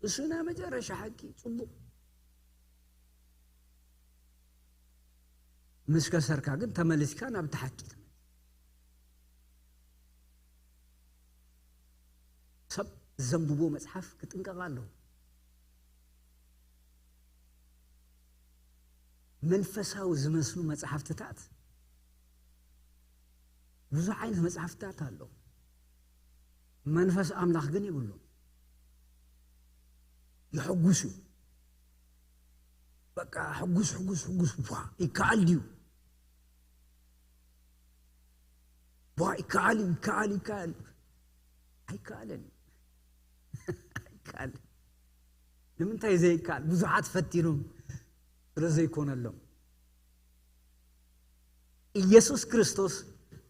እሱ ናይ መጨረሻ ሓቂ፣ ጽቡቕ." ምስ ከሰርካ ግን ተመሊስካ ናብ እቲ ሓቂ ትመልስ። ሰብ ዘንብቦ መጽሓፍ ክጥንቀቕ ኣለዎ። መንፈሳዊ ዝመስሉ መጽሓፍትታት፣ ብዙሕ ዓይነት መጽሓፍትታት ኣሎ። መንፈስ ኣምላኽ ግን የብሉን። የሐጉስ እዩ። በቃ ሕጉስ፣ ሕጉስ፣ ሕጉስ፣ ቧ፣ ይከኣል ድዩ? ቧ፣ ይከኣል፣ ይከኣል፣ ይከኣል። ኣይከኣልን። ኣይከኣልን። ንምንታይ ዘይከኣል? ብዙሓት ፈቲኖም ስለ ዘይኮነሎም። ኢየሱስ ክርስቶስ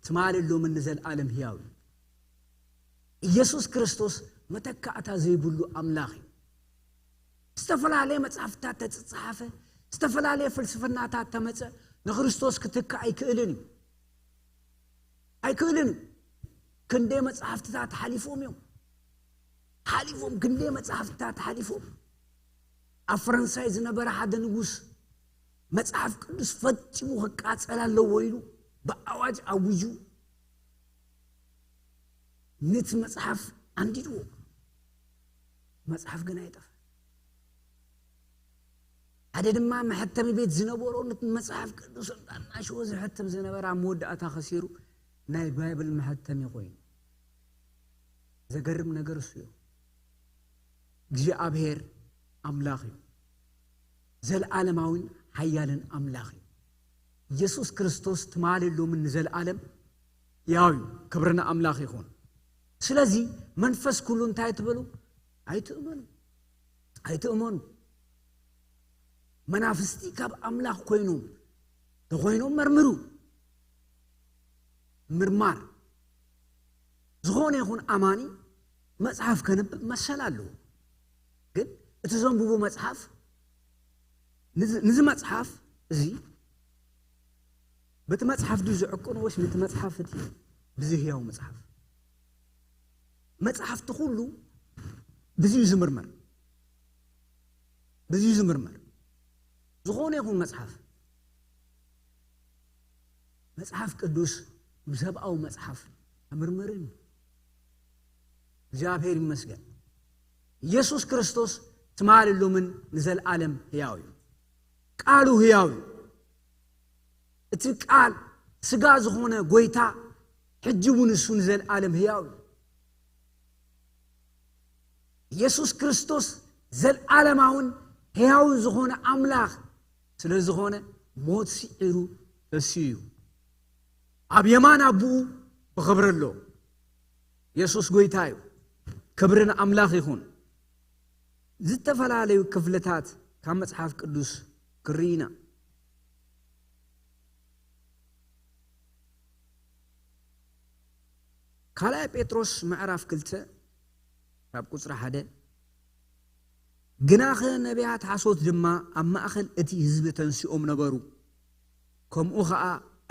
ትማሊ፣ ሎምን ንዘለኣለም ህያው እዩ። ኢየሱስ ክርስቶስ መተካእታ ዘይብሉ ኣምላኽ እዩ። ዝተፈላለየ መጽሓፍታት ተጽሓፈ፣ ዝተፈላለየ ፍልስፍናታት ተመጸ፣ ንክርስቶስ ክትካእ ኣይክእልን እዩ። ኣይክእልን እዩ። ክንደይ መጽሓፍትታት ሓሊፎም እዮም። ሓሊፎም፣ ክንደይ መጽሓፍትታት ሓሊፎም። ኣብ ፈረንሳይ ዝነበረ ሓደ ንጉስ መጽሓፍ ቅዱስ ፈጺሙ ክቃጸል ኣለዎ ኢሉ ብኣዋጅ ኣዊጁ ነቲ መጽሓፍ ኣንዲድዎ። መጽሓፍ ግን ኣይጠፍአን። ሓደ ድማ መሐተሚ ቤት ዝነበሮ ነቲ መጽሓፍ ቅዱስ እንዳናሸወ ዝሐትም ዝነበረ ኣብ መወዳእታ ከሲሩ ናይ ባይብል መሐተሚ ኮይኑ። ዘገርም ነገር እሱ እዩ። እግዚኣብሔር ኣምላኽ እዩ። ዘለዓለማዊን ሓያልን ኣምላኽ እዩ። ኢየሱስ ክርስቶስ ትማሊ፣ ሎምን ንዘለዓለም ያው እዩ። ክብሪ ንኣምላኽ ይኹን። ስለዚ መንፈስ ኩሉ እንታይ ትበሉ? ኣይትእመኑ። ኣይትእመኑ። መናፍስቲ ካብ ኣምላኽ ኮይኖም ተኾይኖም መርምሩ። ምርማር። ዝኾነ ይኹን ኣማኒ መጽሓፍ ከንብብ መሰል ኣለዎ። ግን እቲ ዘንብቦ መጽሓፍ፣ ንዚ፣ ንዚ መጽሓፍ እዚ በቲ መጽሓፍ ድዩ ዝዕቅኖ ወይስ ነቲ መጽሓፍ እቲ ብዚ ህያው መጽሓፍ? መጽሓፍቲ ኩሉ ብዚ እዩ ዝምርመር። ብዚ እዩ ዝምርመር። ዝኾነ ይኹን መጽሓፍ፣ መጽሓፍ ቅዱስ ብሰብኣዊ መጽሓፍ ኣምርምርን እዩ። እግዚኣብሔር ይመስገን። ኢየሱስ ክርስቶስ ትማሊ፣ ሎምን ንዘለዓለም ህያው እዩ። ቃሉ ህያው እዩ። እቲ ቃል ስጋ ዝኾነ ጎይታ ሕጂ እውን እሱ ንዘለዓለም ህያው እዩ። የሱስ ክርስቶስ ዘልዓለማውን ሕያውን ዝኾነ ኣምላኽ ስለ ዝኾነ፣ ሞት ስዒሩ ተሲኡ እዩ። ኣብ የማን ኣቦኡ ብኽብሪ ኣሎ። የሱስ ጐይታ እዩ። ክብሪ ንኣምላኽ ይኹን። ዝተፈላለዩ ክፍልታት ካብ መጽሓፍ ቅዱስ ክርኢ ኢና። ካልኣይ ጴጥሮስ ምዕራፍ ክልተ ካብ ቁጽሪ ሓደ፣ ግናኸ ነቢያት ሓሶት ድማ ኣብ ማእከል እቲ ህዝቢ ተንሲኦም ነበሩ፣ ከምኡ ኸኣ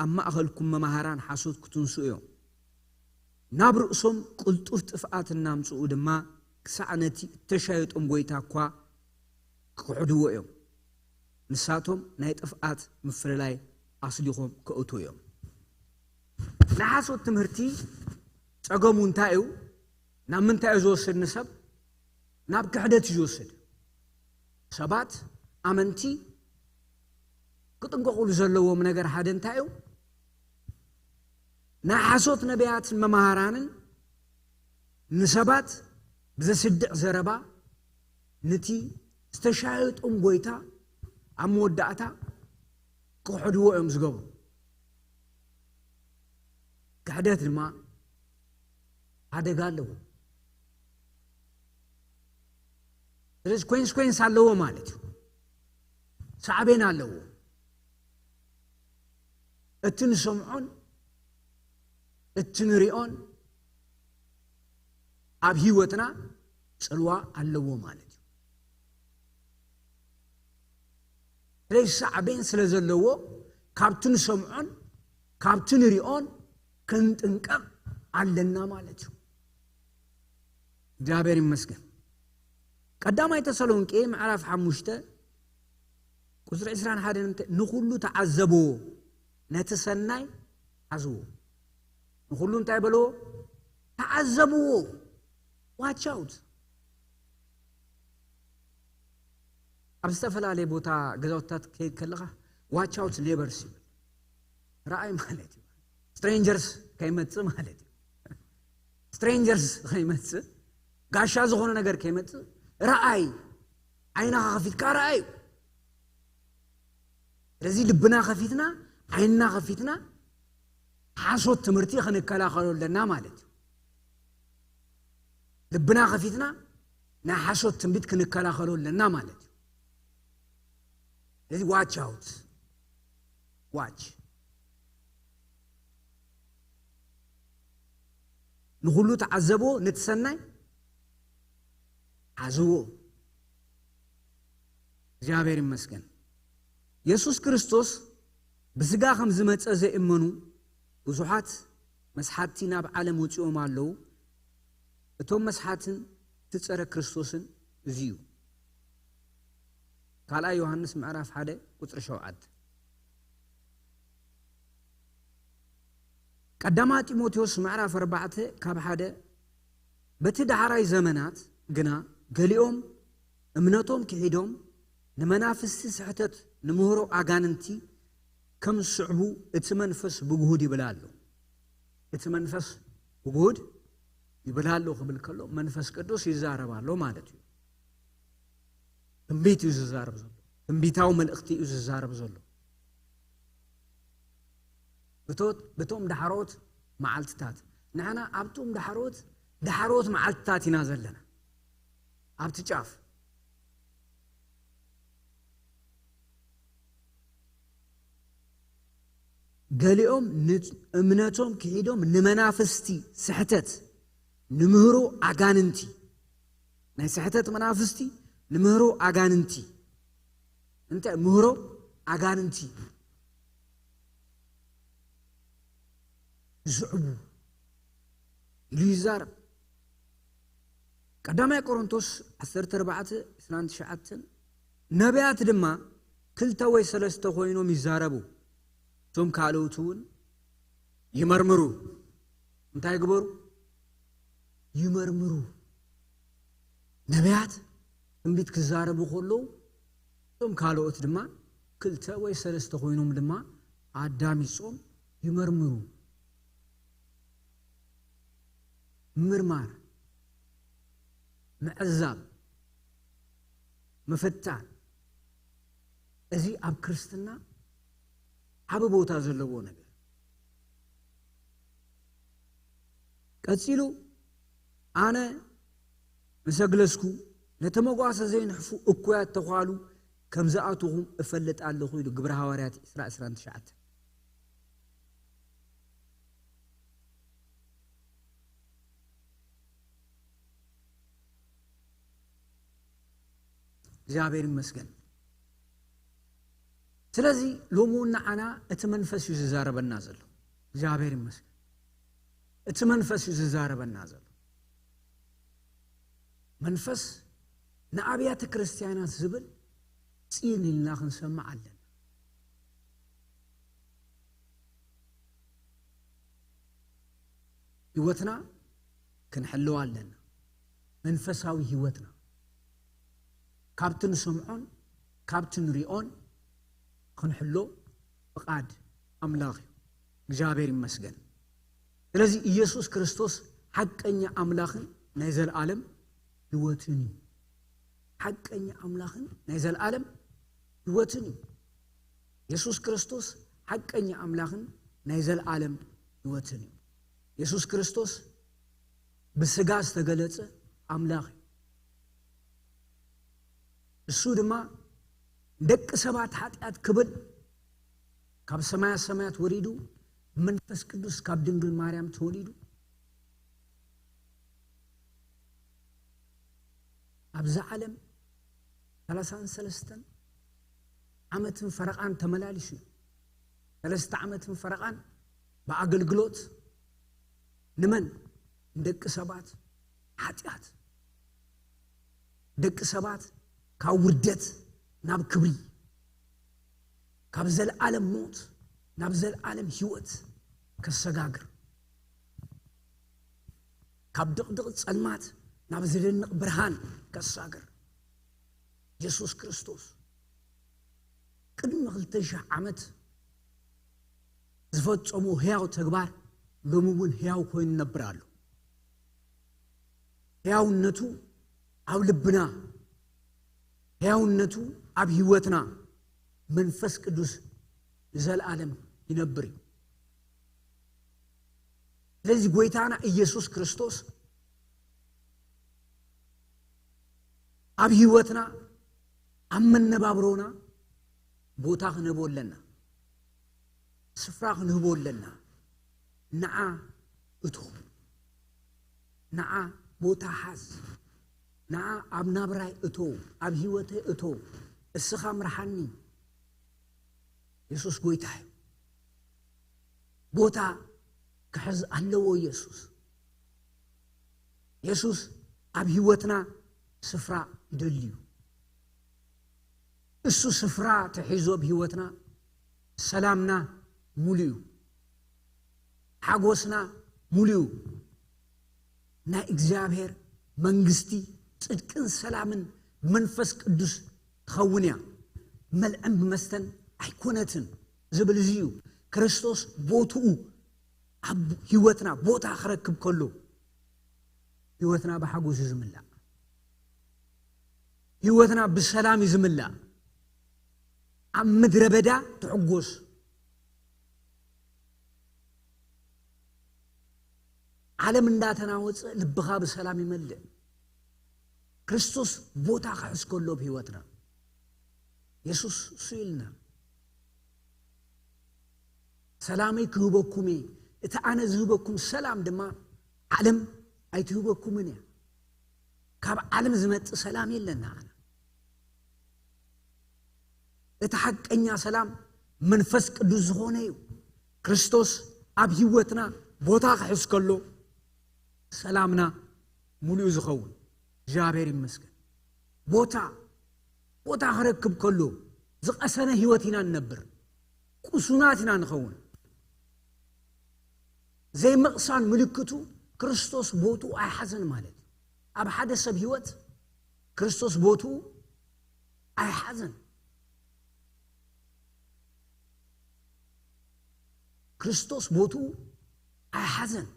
ኣብ ማእከልኩም መማህራን ሓሶት ክትንስኡ እዮም። ናብ ርእሶም ቅልጡፍ ጥፍኣት እናምጽኡ ድማ ክሳዕ ነቲ እተሻየጦም ጐይታ እኳ ክኽሕድዎ እዮም። ንሳቶም ናይ ጥፍኣት ምፍልላይ ኣስሊኾም ከእትዉ እዮም። ናይ ሓሶት ትምህርቲ ጸገሙ እንታይ እዩ? ናብ ምንታይ እዩ ዝወስድ ንሰብ? ናብ ክሕደት እዩ ዝወስድ። ሰባት፣ ኣመንቲ ክጥንቀቑሉ ዘለዎም ነገር ሓደ እንታይ እዩ? ናይ ሓሶት ነቢያትን መማህራንን ንሰባት ብዘስድዕ ዘረባ ነቲ ዝተሻየጦም ጐይታ ኣብ መወዳእታ ክኽሕድዎ እዮም ዝገብሩ። ክሕደት ድማ ሓደጋ ኣለዎ። ስለዚ ኮንስኮንስ ኣለዎ ማለት እዩ። ሳዕቤን ኣለዎ። እቲ ንሰምዖን እቲ ንሪኦን ኣብ ህይወትና ጽልዋ ኣለዎ ማለት እዩ። ስለዚ ሳዕቤን ስለ ዘለዎ ካብቲ ንሰምዖን ካብቲ ንሪኦን ክንጥንቀቕ ኣለና ማለት እዩ። እግዚኣብሔር ይመስገን። ቀዳማይ ተሰሎንቄ ምዕራፍ ሓሙሽተ ቁጽሪ ዕስራን ሓደን እንተ-፣ ንኹሉ ተዓዘብዎ፣ ነቲ ሰናይ ሓዝዎ። ንኹሉ እንታይ በልዎ? ተዓዘብዎ። ዋች ኣውት። ኣብ ዝተፈላለየ ቦታ ገዛውትታት ክኸይድ ከለኻ ዋች ኣውት ኔበርስ ይብል። ረኣይ ማለት እዩ። ስትሬንጀርስ ከይመጽእ ማለት እዩ። ስትሬንጀርስ ከይመጽእ፣ ጋሻ ዝኾነ ነገር ከይመጽእ ረኣይ። ዓይንኻ ከፊትካ ረኣይ። ስለዚ ልብና ከፊትና፣ ዓይንና ከፊትና ሓሶት ትምህርቲ ክንከላኸሎ ኣለና ማለት እዩ። ልብና ከፊትና ናይ ሓሶት ትንቢት ክንከላኸሎ ኣለና ማለት እዩ። ስለዚ ዋች ኣውት። ዋች። ንኹሉ ተዓዘብዎ፣ ነቲ ሰናይ ሓዝዎ። እግዚኣብሔር ይመስገን። የሱስ ክርስቶስ ብስጋ ከም ዝመጸ ዘይእመኑ ብዙሓት መስሓትቲ ናብ ዓለም ወጺኦም ኣለዉ። እቶም መስሓትን እቲ ጸረ ክርስቶስን እዚ እዩ። ካልኣይ ዮሃንስ ምዕራፍ ሓደ ቁጽሪ ሸውዓተ። ቀዳማ ጢሞቴዎስ ምዕራፍ ኣርባዕተ ካብ ሓደ፣ በቲ ዳሕራይ ዘመናት ግና ገሊኦም እምነቶም ክሒዶም ንመናፍስቲ ስሕተት ንምህሮ ኣጋንንቲ ከም ዝስዕቡ እቲ መንፈስ ብግሁድ ይብል ኣሎ። እቲ መንፈስ ብግሁድ ይብል ኣሎ ክብል ከሎ መንፈስ ቅዱስ ይዛረብ ኣሎ ማለት እዩ። ትንቢት እዩ ዝዛረብ ዘሎ። ትንቢታዊ መልእኽቲ እዩ ዝዛረብ ዘሎ። ብቶ-፣ ብቶም ዳሕሮት መዓልትታት። ንሕና ኣብቶም ዳሕሮት፣ ዳሕሮት መዓልትታት ኢና ዘለና። ኣብቲ ጫፍ። ገሊኦም ን-፣ እምነቶም ክሒዶም ንመናፍስቲ ስሕተት ንምህሮ ኣጋንንቲ፣ ናይ ስሕተት መናፍስቲ ንምህሮ ኣጋንንቲ፣ እንታይ ምህሮ ኣጋንንቲ ዝስዕቡ ኢሉ ይዛረብ። ቀዳማይ ቆሮንቶስ ዓሰርተ ኣርባዕተ ዕስራን ትሽዓተን፣ ነቢያት ድማ ክልተ ወይ ሰለስተ ኮይኖም ይዛረቡ፣ እቶም ካልኦት እውን ይመርምሩ። እንታይ ግበሩ? ይመርምሩ። ነቢያት ትንቢት ክዛረቡ ከለዉ፣ እቶም ካልኦት ድማ ክልተ ወይ ሰለስተ ኮይኖም ድማ ኣዳሚጾም ይመርምሩ። ምርማር። ምዕዛብ፣ ምፍታን፣ እዚ ኣብ ክርስትና ዓቢ ቦታ ዘለዎ ነገር። ቀጺሉ፣ ኣነ ምስ ኣግለስኩ፣ ነቲ መጓሰ ዘይንሕፉ እኩያት ተዃሉ ከም ዝኣትኹም እፈልጥ ኣለኹ ኢሉ። ግብሪ ሃዋርያት ዕስራ ዕስራን ትሽዓተን። እግዚኣብሔር ይመስገን። ስለዚ ሎሚ እውን ንዓና እቲ መንፈስ እዩ ዝዛረበና ዘሎ። እግዚኣብሔር ይመስገን። እቲ መንፈስ እዩ ዝዛረበና ዘሎ። መንፈስ ንኣብያተ ክርስቲያናት ዝብል ጽን ኢልና ክንሰምዕ ኣለና። ህይወትና ክንሕልዋ ኣለና። መንፈሳዊ ህይወትና ካብቲ ንሰምዖን ካብቲ ንሪኦን ክንሕሎ ፍቓድ ኣምላኽ እዩ። እግዚኣብሔር ይመስገን። ስለዚ ኢየሱስ ክርስቶስ ሓቀኛ ኣምላኽን ናይ ዘለኣለም ህይወትን እዩ። ሓቀኛ ኣምላኽን ናይ ዘለኣለም ህይወትን እዩ። የሱስ ክርስቶስ ሓቀኛ ኣምላኽን ናይ ዘለኣለም ህይወትን እዩ። የሱስ ክርስቶስ ብስጋ ዝተገለጸ ኣምላኽ እዩ። እሱ ድማ ደቂ ሰባት ሓጢኣት ክብል ካብ ሰማያት ሰማያት ወሪዱ፣ መንፈስ ቅዱስ ካብ ድንግል ማርያም ተወሊዱ፣ ኣብዛ ዓለም ሰላሳን ሰለስተን ዓመትን ፈረቓን ተመላሊሱ እዩ። ሰለስተ ዓመትን ፈረቓን ብኣገልግሎት ንመን? ንደቂ ሰባት ሓጢኣት። ደቂ ሰባት ካብ ውርደት ናብ ክብሪ፣ ካብ ዘለኣለም ሞት ናብ ዘለኣለም ህይወት ከሰጋግር፣ ካብ ድቕድቕ ጸልማት ናብ ዝደንቕ ብርሃን ከሳግር፣ የሱስ ክርስቶስ ቅድሚ ክልተ ሽሕ ዓመት ዝፈጸሞ ህያው ተግባር ሎሚ እውን ህያው ኮይኑ ይነብር ኣሎ። ህያውነቱ ኣብ ልብና፣ ህያውነቱ ኣብ ህይወትና፣ መንፈስ ቅዱስ ንዘለኣለም ይነብር እዩ። ስለዚ ጎይታና ኢየሱስ ክርስቶስ ኣብ ህይወትና፣ ኣብ መነባብሮና ቦታ ክንህቦ ኣለና። ስፍራ ክንህቦ ኣለና። ንዓ እቶ፣ ንዓ ቦታ ሓዝ፣ ንዓ ኣብ ናብራይ እቶ፣ ኣብ ህይወተይ እቶ፣ እስኻ ምርሓኒ። የሱስ ጎይታ እዩ። ቦታ ክሕዝ ኣለዎ የሱስ። የሱስ ኣብ ህይወትና ስፍራ ይደሊ እዩ። እሱ ስፍራ ተሒዙ ኣብ ህይወትና ሰላምና ሙሉ እዩ። ሓጎስና ሙሉ እዩ። ናይ እግዚኣብሔር መንግስቲ ጽድቅን ሰላምን መንፈስ ቅዱስ ትኸውን እያ። ብመልዕን ብመስተን ኣይኮነትን ዝብል እዚ እዩ። ክርስቶስ ቦትኡ ኣብ ህይወትና ቦታ ክረክብ ከሎ፣ ህይወትና ብሓጎስ እዩ ዝምላእ። ህይወትና ብሰላም እዩ ዝምላእ። ኣብ ምድረ በዳ ትሕጎስ። ዓለም እንዳተናወጸ ልብኻ ብሰላም ይመልእ። ክርስቶስ ቦታ ክሕዝ ከሎ ኣብ ህይወትና፣ የሱስ እሱ ኢልና፣ "ሰላመይ ክህበኩም እየ፣ እቲ ኣነ ዝህበኩም ሰላም ድማ ዓለም ኣይትህበኩምን እያ።" ካብ ዓለም ዝመጽእ ሰላም የለን ንዓና። እቲ ሓቀኛ ሰላም መንፈስ ቅዱስ ዝኾነ እዩ። ክርስቶስ ኣብ ህይወትና ቦታ ክሕዝ ከሎ፣ ሰላምና ሙሉእ ዝኸውን። እግዚኣብሔር ይመስገን። ቦታ፣ ቦታ ክረክብ ከሎ፣ ዝቐሰነ ህይወት ኢና ንነብር። ቁሱናት ኢና ንኸውን። ዘይምቕሳን ምልክቱ ክርስቶስ ቦትኡ ኣይሓዘን ማለት እዩ። ኣብ ሓደ ሰብ ህይወት ክርስቶስ ቦትኡ ኣይሓዘን። ክርስቶስ ቦትኡ ኣይሓዘን።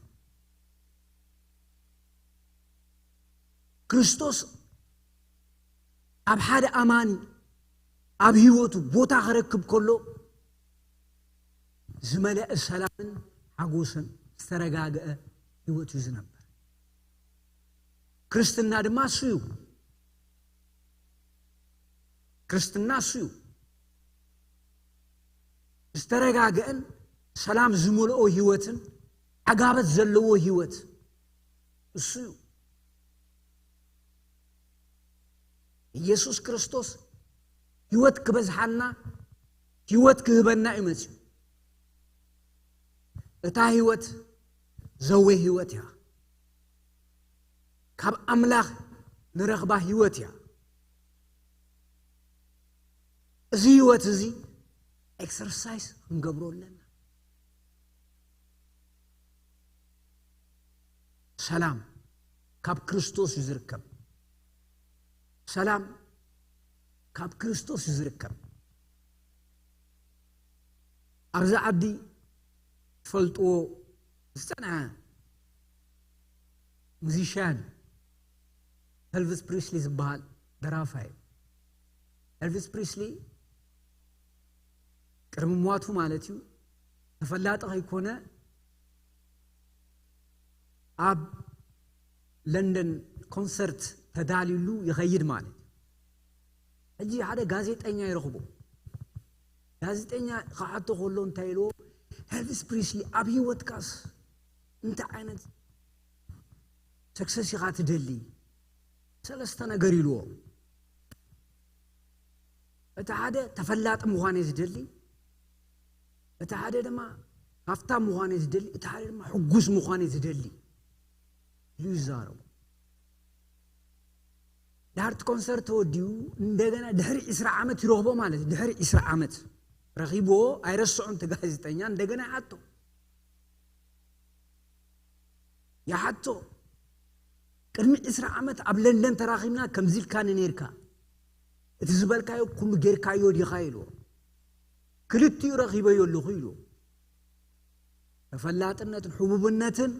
ክርስቶስ ኣብ ሓደ ኣማኒ ኣብ ህይወቱ ቦታ ክረክብ ከሎ ዝመለአ ሰላምን ሓጎስን ዝተረጋገአ ህይወት እዩ ዝነብር። ክርስትና ድማ እሱ እዩ። ክርስትና እሱ እዩ። ዝተረጋገአን ሰላም ዝመልኦ ህይወትን ዓጋበት ዘለዎ ህይወት እሱ እዩ። ኢየሱስ ክርስቶስ ህይወት ክበዝሓልና፣ ህይወት ክህበና እዩ መጺኡ። እታ ህይወት ዘወይ ህይወት እያ። ካብ ኣምላኽ ንረኽባ ህይወት እያ። እዚ ህይወት እዚ ኤክሰርሳይዝ ክንገብሮ ኣለና። ሰላም ካብ ክርስቶስ እዩ ዝርከብ። ሰላም ካብ ክርስቶስ እዩ ዝርከብ። ኣብዚ ዓዲ ትፈልጥዎ ዝጸንዐ ሙዚሽያን ኤልቪስ ፕሪስሊ ዝበሃል ደራፋይ እዩ። ኤልቪስ ፕሪስሊ ቅድሚ ሟቱ ማለት እዩ፣ ተፈላጢ ከይኮነ ኣብ ለንደን ኮንሰርት ተዳልዩሉ ይኸይድ ማለት እዩ። ሕጂ ሓደ ጋዜጠኛ ይረኽቦ። ጋዜጠኛ ክሓቶ ከሎ እንታይ ኢልዎ፣ ኤልቪስ ፕሪስሊ ኣብ ህይወትካስ እንታይ ዓይነት ሰክሰስ ኢኻ ትደሊ? ሰለስተ ነገር ኢልዎ። እቲ ሓደ ተፈላጢ ምዃን እየ ዝደሊ፣ እቲ ሓደ ድማ ሃፍታም ምዃን እየ ዝደሊ፣ እቲ ሓደ ድማ ሕጉስ ምዃን እየ ዝደሊ ኢሉ ይዛረቡ። ድሕርቲ ኮንሰርት ተወዲኡ እንደገና ድሕሪ ዕስራ ዓመት ይረኽቦ ማለት እዩ። ድሕሪ ዕስራ ዓመት ረኺብዎ ኣይረስዖን እቲ ጋዜጠኛ፣ እንደገና ይሓቶ። ይሓቶ፣ ቅድሚ ዕስራ ዓመት ኣብ ለንደን ተራኺብና ከምዚ ኢልካኒ ነይርካ፣ እቲ ዝበልካዮ ኩሉ ጌርካዮ ዲኻ ኢልዎ። ክልቲኡ ረኺበዮ ኣለኹ ኢልዎ። ተፈላጥነትን ሕቡብነትን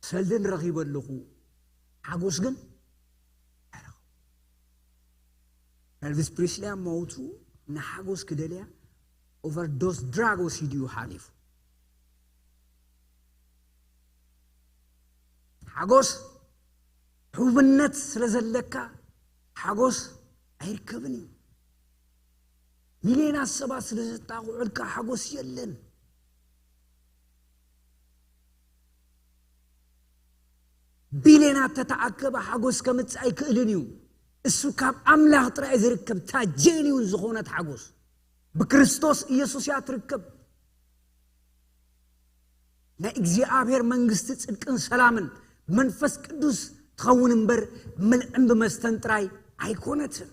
ሰልድን ረኺበ ኣለኹ፣ ሓጎስ ግን ኣይረኸብኩን። ኤልቪስ ፕሪስሊ ኣብ መውቱ ንሓጎስ ክደልያ ኦቨርዶስ ድራግ ወሲዱ እዩ ሓሊፉ። ሓጎስ ሕቡብነት ስለ ዘለካ ሓጎስ ኣይርከብን እዩ። ሚልዮናት ሰባት ስለ ዘጣቕዑልካ ሓጎስ የለን። ቢልዮናት ተተኣከበ ሓጎስ ከምጽእ ኣይክእልን እዩ። እሱ ካብ ኣምላኽ ጥራይ ዝርከብ እታ ጄኒውን ዝኾነት ሓጎስ ብክርስቶስ ኢየሱስ እያ ትርከብ። ናይ እግዚኣብሔር መንግስቲ ጽድቅን ሰላምን መንፈስ ቅዱስ ትኸውን እምበር ብብልዕን ብመስተን ጥራይ ኣይኮነትን።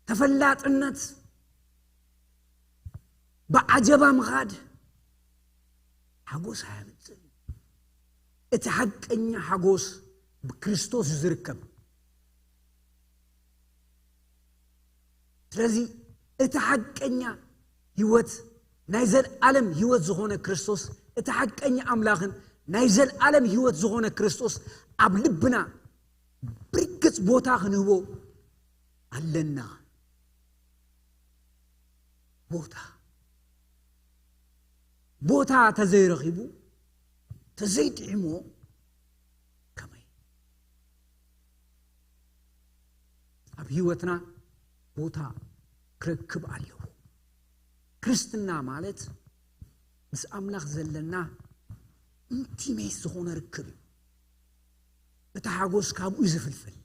ተፈላጥነት፣ ብዓጀባ ምኻድ ሓጎስ ኣያምጽእን። እቲ ሓቀኛ ሓጎስ ብክርስቶስ እዩ ዝርከብ። ስለዚ እቲ ሓቀኛ ህይወት ናይ ዘለኣለም ህይወት ዝኾነ ክርስቶስ፣ እቲ ሓቀኛ ኣምላኽን ናይ ዘለኣለም ህይወት ዝኾነ ክርስቶስ ኣብ ልብና ብርግጽ ቦታ ክንህቦ ኣለና። ቦታ፣ ቦታ ተዘይረኺቡ፣ ተዘይጥዒሞ ከመይ? ኣብ ህይወትና ቦታ ክረክብ ኣለዎ። ክርስትና ማለት ምስ ኣምላኽ ዘለና ኢንቲሜት ዝኾነ ርክብ እዩ። እቲ ሓጎስ ካብኡ እዩ ዝፍልፍል።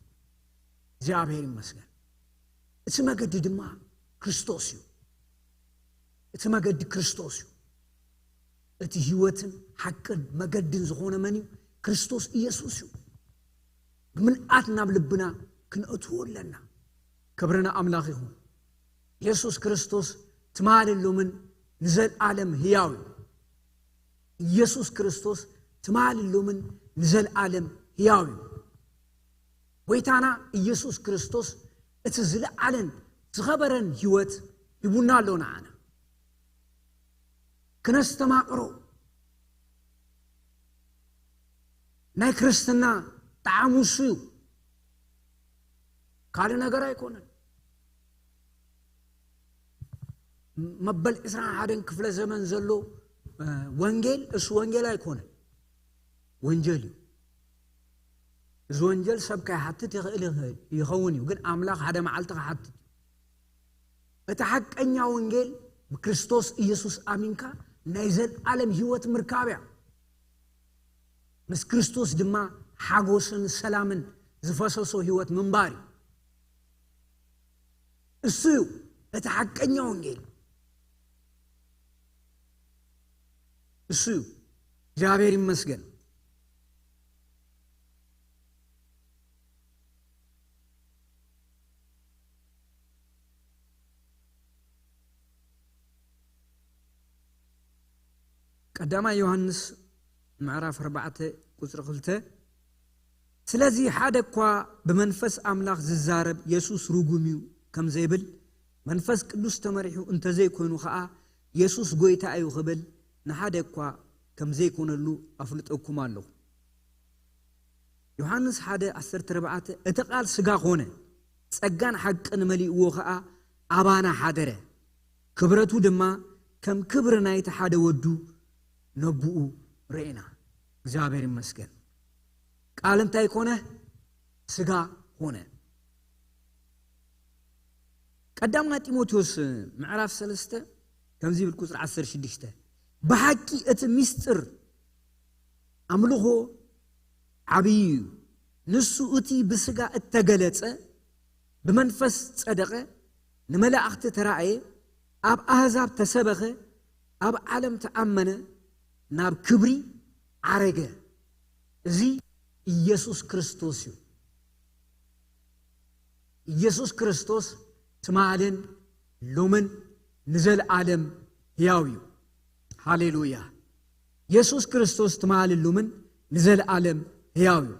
እግዚኣብሔር ይመስገን። እቲ መገዲ ድማ ክርስቶስ እዩ። እቲ መገዲ ክርስቶስ እዩ። እቲ ህይወትን ሓቅን መገድን ዝኾነ መን እዩ? ክርስቶስ ኢየሱስ እዩ። ብምልኣት ናብ ልብና ክንእትዎ ኣለና። ክብሪ ንኣምላኽ ይኹን። ኢየሱስ ክርስቶስ ትማልን ሎምን ንዘለኣለም ህያው እዩ። ኢየሱስ ክርስቶስ ትማልን ሎምን ንዘለኣለም ህያው እዩ። ጎይታና ኢየሱስ ክርስቶስ እቲ ዝለዓለን ዝኸበረን ህይወት ሂቡና ኣሎ ንዓና። ክነስተማቕሮ፣ ናይ ክርስትና ጣዕሙ እሱ እዩ። ካልእ ነገር ኣይኮነን። መበል ዕስራን ሓደን ክፍለ ዘመን ዘሎ፣ እ፣ ወንጌል፣ እሱ ወንጌል ኣይኮነን። ወንጀል እዩ። እዚ ወንጀል ሰብ ከይሓትት ይኽእል ይኸ-፣ ይኸውን እዩ፣ ግን ኣምላኽ ሓደ መዓልቲ ክሓትት እዩ። እቲ ሓቀኛ ወንጌል ብክርስቶስ ኢየሱስ ኣሚንካ ናይ ዘልኣለም ህይወት ምርካብ እያ። ምስ ክርስቶስ ድማ ሓጎስን ሰላምን ዝፈሰሶ ህይወት ምንባር እዩ። እሱ እዩ እቲ ሓቀኛ ወንጌል። እሱ እዩ። እግዚኣብሔር ይመስገን። ቀዳማይ ዮሃንስ ምዕራፍ ኣርባዕተ ቁጽሪ ክልተ፣ ስለዚ ሓደ እኳ ብመንፈስ ኣምላኽ ዝዛረብ የሱስ ርጉም እዩ ከም ዘይብል፣ መንፈስ ቅዱስ ተመሪሑ እንተዘይኮይኑ ኸኣ የሱስ ጐይታ እዩ ክብል ንሓደ እኳ ከም ዘይኮነሉ ኣፍልጠኩም ኣለኹ። ዮሃንስ ሓደ ዓሰርተ ኣርባዕተ፣ እቲ ቃል ስጋ ኾነ፣ ጸጋን ሓቅን መሊእዎ ኸኣ ኣባና ሓደረ። ክብረቱ ድማ ከም ክብሪ ናይቲ ሓደ ወዱ ነብኡ ርኢና። እግዚኣብሔር ይመስገን። ቃል እንታይ ኮነ? ስጋ ኾነ። ቀዳማይ ጢሞቴዎስ ምዕራፍ ሰለስተ ከምዚ ይብል፣ ቁጽሪ ዓሰርተ ሽዱሽተ፣ ብሓቂ እቲ ምስጢር ኣምልኾ ዓብዪ እዩ። ንሱ እቲ ብስጋ እተገለጸ፣ ብመንፈስ ጸደቐ፣ ንመላእኽቲ ተራእየ፣ ኣብ ኣህዛብ ተሰበኸ፣ ኣብ ዓለም ተኣመነ፣ ናብ ክብሪ ዓረገ። እዚ ኢየሱስ ክርስቶስ እዩ። ኢየሱስ ክርስቶስ ትማልን ሎምን ንዘለዓለም ሕያው እዩ። ሃሌሉያ! ኢየሱስ ክርስቶስ ትማልን ሎምን ንዘለዓለም ሕያው እዩ።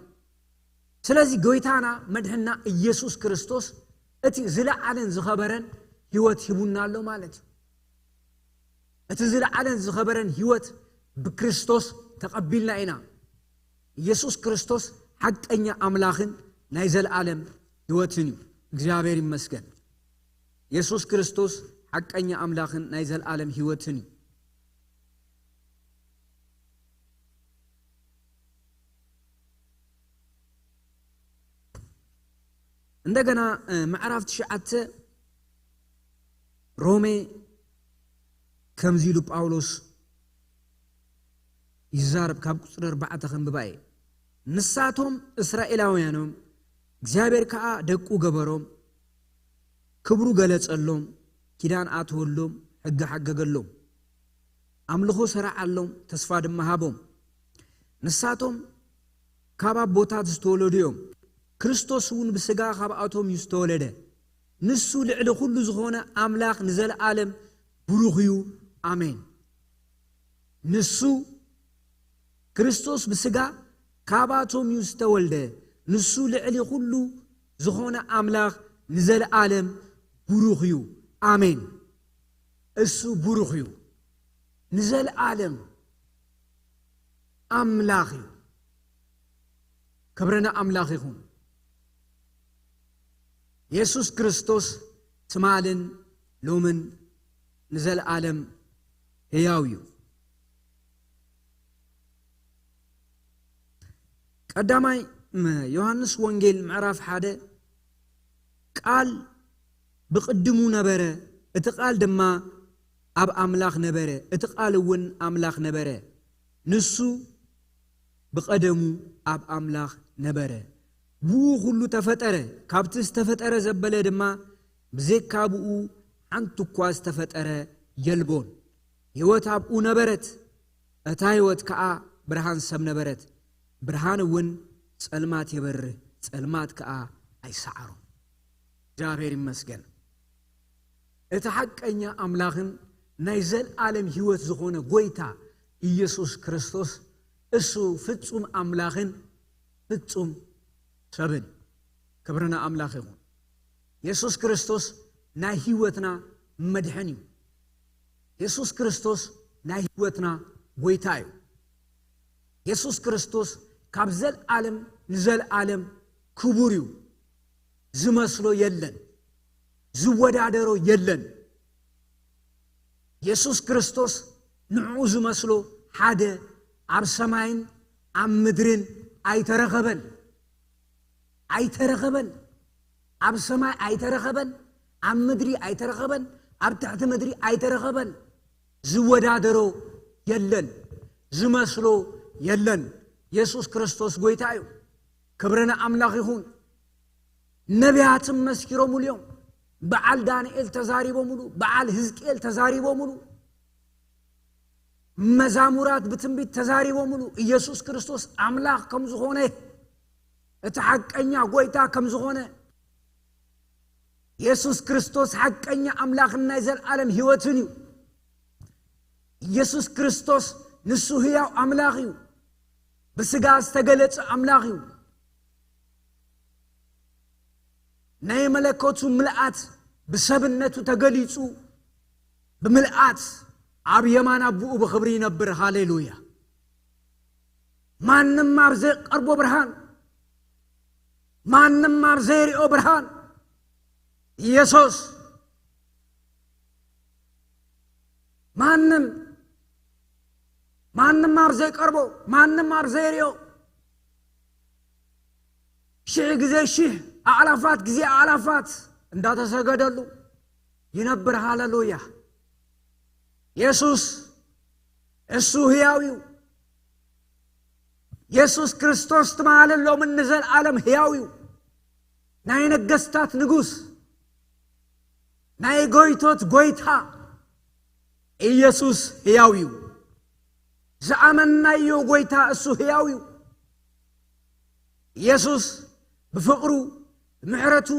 ስለዚ ጎይታና መድሕና ኢየሱስ ክርስቶስ እቲ ዝለዓለን ዝኸበረን ህይወት ሂቡና ኣሎ ማለት እዩ። እቲ ዝለዓለን ዝኸበረን ህይወት ብክርስቶስ ተቐቢልና ኢና። ኢየሱስ ክርስቶስ ሓቀኛ ኣምላኽን ናይ ዘለዓለም ህይወትን እዩ። እግዚኣብሔር ይመስገን። ኢየሱስ ክርስቶስ ሓቀኛ ኣምላኽን ናይ ዘለዓለም ህይወትን እዩ። እንደገና፣ እ፣ ምዕራፍ ትሽዓተ ሮሜ ከምዚ ኢሉ ጳውሎስ ይዛረብ፣ ካብ ቁጽሪ ኣርባዕተ ከንብባ እየ። ንሳቶም እስራኤላውያኖም፣ እግዚኣብሔር ከኣ ደቁ ገበሮም፣ ክብሩ ገለጸሎም፣ ኪዳን ኣተወሎም፣ ሕጊ ሓገገሎም፣ ኣምልኾ ሰራዓሎም፣ ተስፋ ድማ ሃቦም። ንሳቶም ካብ ኣቦታት ዝተወለዱ እዮም። ክርስቶስ እውን ብስጋ ካብኣቶም እዩ ዝተወለደ። ንሱ ልዕሊ ኩሉ ዝኾነ ኣምላኽ ንዘለዓለም ብሩኽ እዩ። ኣሜን። ንሱ ክርስቶስ ብስጋ ካብኣቶም እዩ ዝተወልደ። ንሱ ልዕሊ ኩሉ ዝኾነ ኣምላኽ ንዘለዓለም ብሩኽ እዩ። ኣሜን። እሱ ብሩኽ እዩ። ንዘለዓለም ኣምላኽ እዩ። ክብሪ ንኣምላኽ ይኹን። የሱስ ክርስቶስ ትማልን ሎምን ንዘለዓለም ሕያው እዩ። ቀዳማይ ም-፣ ዮሃንስ ወንጌል ምዕራፍ ሓደ፣ ቃል ብቕድሙ ነበረ፣ እቲ ቃል ድማ ኣብ ኣምላኽ ነበረ፣ እቲ ቃል እውን ኣምላኽ ነበረ። ንሱ ብቐደሙ ኣብ ኣምላኽ ነበረ። ብኡ ኩሉ ተፈጠረ፣ ካብቲ ዝተፈጠረ ዘበለ ድማ ብዘይካ ብኡ ሓንቲ እኳ ዝተፈጠረ የልቦን። ህይወት ኣብኡ ነበረት፣ እታ ህይወት ከኣ ብርሃን ሰብ ነበረት። ብርሃን እውን ጸልማት የበርህ፣ ጸልማት ከኣ ኣይሰዓሮን። እግዚኣብሔር ይመስገን። እቲ ሓቀኛ ኣምላኽን ናይ ዘልኣለም ህይወት ዝኾነ ጎይታ ኢየሱስ ክርስቶስ፣ እሱ ፍጹም ኣምላኽን ፍጹም ሰብን። ክብሪ ንኣምላኽ ይኹን። የሱስ ክርስቶስ ናይ ህይወትና መድሕን እዩ። የሱስ ክርስቶስ ናይ ህይወትና ጎይታ እዩ። የሱስ ክርስቶስ ካብ ዘልኣለም ንዘልኣለም ክቡር እዩ። ዝመስሎ የለን፣ ዝወዳደሮ የለን። የሱስ ክርስቶስ ንዕኡ ዝመስሎ ሓደ ኣብ ሰማይን ኣብ ምድርን ኣይተረኸበን። ኣይተረኸበን። ኣብ ሰማይ ኣይተረኸበን፣ ኣብ ምድሪ ኣይተረኸበን፣ ኣብ ትሕቲ ምድሪ ኣይተረኸበን። ዝወዳደሮ የለን፣ ዝመስሎ የለን። የሱስ ክርስቶስ ጎይታ እዩ። ክብሪ ንኣምላኽ ይኹን። ነቢያትም መስኪሮምሉ እዮም። በዓል ዳንኤል ተዛሪቦምሉ፣ በዓል ህዝቅኤል ተዛሪቦምሉ፣ መዛሙራት ብትንቢት ተዛሪቦምሉ። ኢየሱስ ክርስቶስ ኣምላኽ ከም ዝኾነ፣ እቲ ሓቀኛ ጎይታ ከም ዝኾነ፣ የሱስ ክርስቶስ ሓቀኛ ኣምላኽን ናይ ዘልኣለም ህይወትን እዩ። ኢየሱስ ክርስቶስ ንሱ ህያው ኣምላኽ እዩ። ብስጋ ዝተገለጸ ኣምላኽ እዩ። ናይ መለኮቱ ምልኣት ብሰብነቱ ተገሊጹ፣ ብምልኣት ኣብ የማን ኣቦኡ ብኽብሪ ይነብር። ሃሌሉያ! ማንም ኣብ ዘይቀርቦ ብርሃን፣ ማንም ኣብ ዘይሪኦ ብርሃን፣ ኢየሱስ። ማንም፣ ማንም ኣብ ዘይቀርቦ፣ ማንም ኣብ ዘይሪኦ፣ ሽሕ ግዜ ሽሕ፣ ኣእላፋት ግዜ ኣእላፋት እንዳተሰገደሉ ይነብር። ሃሌሉያ! የሱስ እሱ ህያው እዩ። የሱስ ክርስቶስ ትማልን ሎምን ንዘልኣለም ህያው እዩ። ናይ ነገስታት ንጉስ፣ ናይ ጎይቶት ጎይታ ኢየሱስ ህያው እዩ። ዝኣመንናዮ ጎይታ እሱ ህያው እዩ። ኢየሱስ ብፍቕሩ፣ ብምሕረቱ፣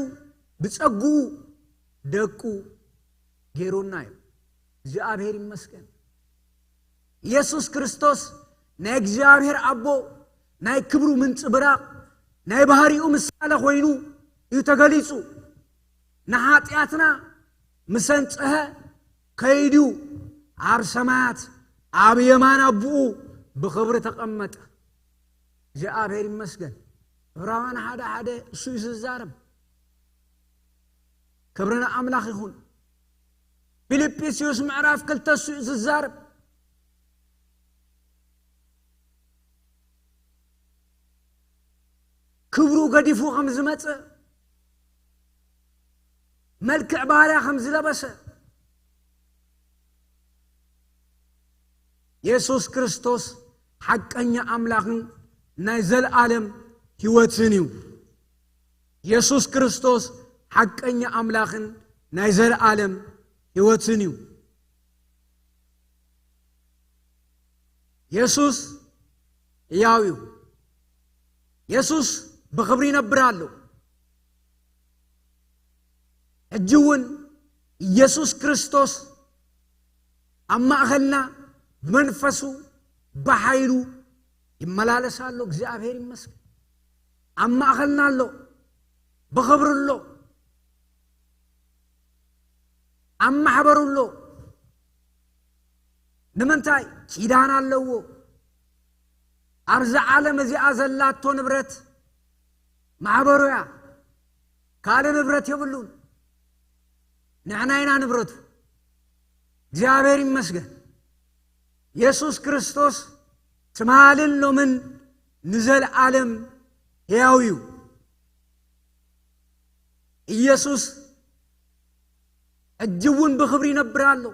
ብጸግኡ ደቁ ገይሩና እዩ። እግዚኣብሔር ይመስገን። ኢየሱስ ክርስቶስ ናይ እግዚኣብሔር ኣቦ ናይ ክብሩ ምንጽብራቕ፣ ናይ ባህሪኡ ምሳሌ ኮይኑ እዩ ተገሊጹ። ንሓጢኣትና ምስ ኣንጽሀ ከይዱ ኣብ ሰማያት ኣብ የማን ኣቦኡ ብኽብሪ ተቐመጠ። እግዚኣብሔር ይመስገን። ዕብራውያን ሓደ ሓደ እሱ እዩ ዝዛረብ። ክብሪ ንኣምላኽ ይኹን። ፊልጵስዩስ ምዕራፍ ክልተ እሱ እዩ ዝዛረብ። ክብሩ ገዲፉ ከም ዝመጸ፣ መልክዕ ባርያ ከም ዝለበሰ፣ የሱስ ክርስቶስ ሓቀኛ ኣምላኽን ናይ ዘለኣለም ህይወትን እዩ። የሱስ ክርስቶስ ሓቀኛ ኣምላኽን ናይ ዘለኣለም ህይወትን እዩ። የሱስ ሕያው እዩ። የሱስ ብኽብሪ ይነብር ኣሎ። ሕጂ እውን ኢየሱስ ክርስቶስ ኣብ ማእኸልና ብመንፈሱ ብሓይሉ ይመላለስ ኣሎ። እግዚኣብሔር ይመስገን። ኣብ ማእኸልና ኣሎ፣ ብኽብሪ ኣሎ፣ ኣብ ማሕበሩ ኣሎ። ንምንታይ? ኪዳን ኣለዎ። ኣብዛ ዓለም እዚኣ ዘላቶ ንብረት ማሕበሩ እያ። ካልእ ንብረት የብሉን። ንሕና ኢና ንብረቱ። እግዚኣብሔር ይመስገን። የሱስ ክርስቶስ ትማልን ሎምን ንዘለኣለም ሕያው እዩ። ኢየሱስ ሕጂ እውን ብኽብሪ ይነብር ኣሎ።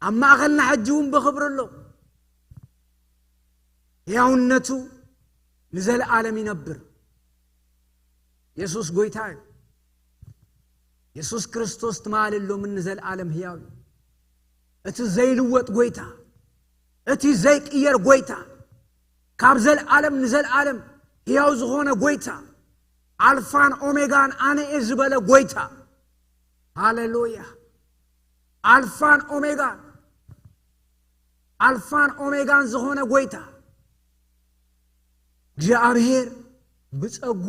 ኣብ ማእኸልና ሕጂ እውን ብኽብሪ ኣሎ። ሕያውነቱ ንዘለኣለም ይነብር። የሱስ ጎይታ እዩ። የሱስ ክርስቶስ ትማልን ሎምን ንዘለኣለም ሕያው እዩ። እቲ ዘይልወጥ ጎይታ፣ እቲ ዘይቅየር ጎይታ፣ ካብ ዘለኣለም ንዘለኣለም ሕያው ዝኾነ ጎይታ፣ ኣልፋን ኦሜጋን ኣነ እየ ዝበለ ጎይታ። ሃሌሉያ! ኣልፋን ኦሜጋን፣ ኣልፋን ኦሜጋን ዝኾነ ጎይታ እግዚኣብሔር ብጸግኡ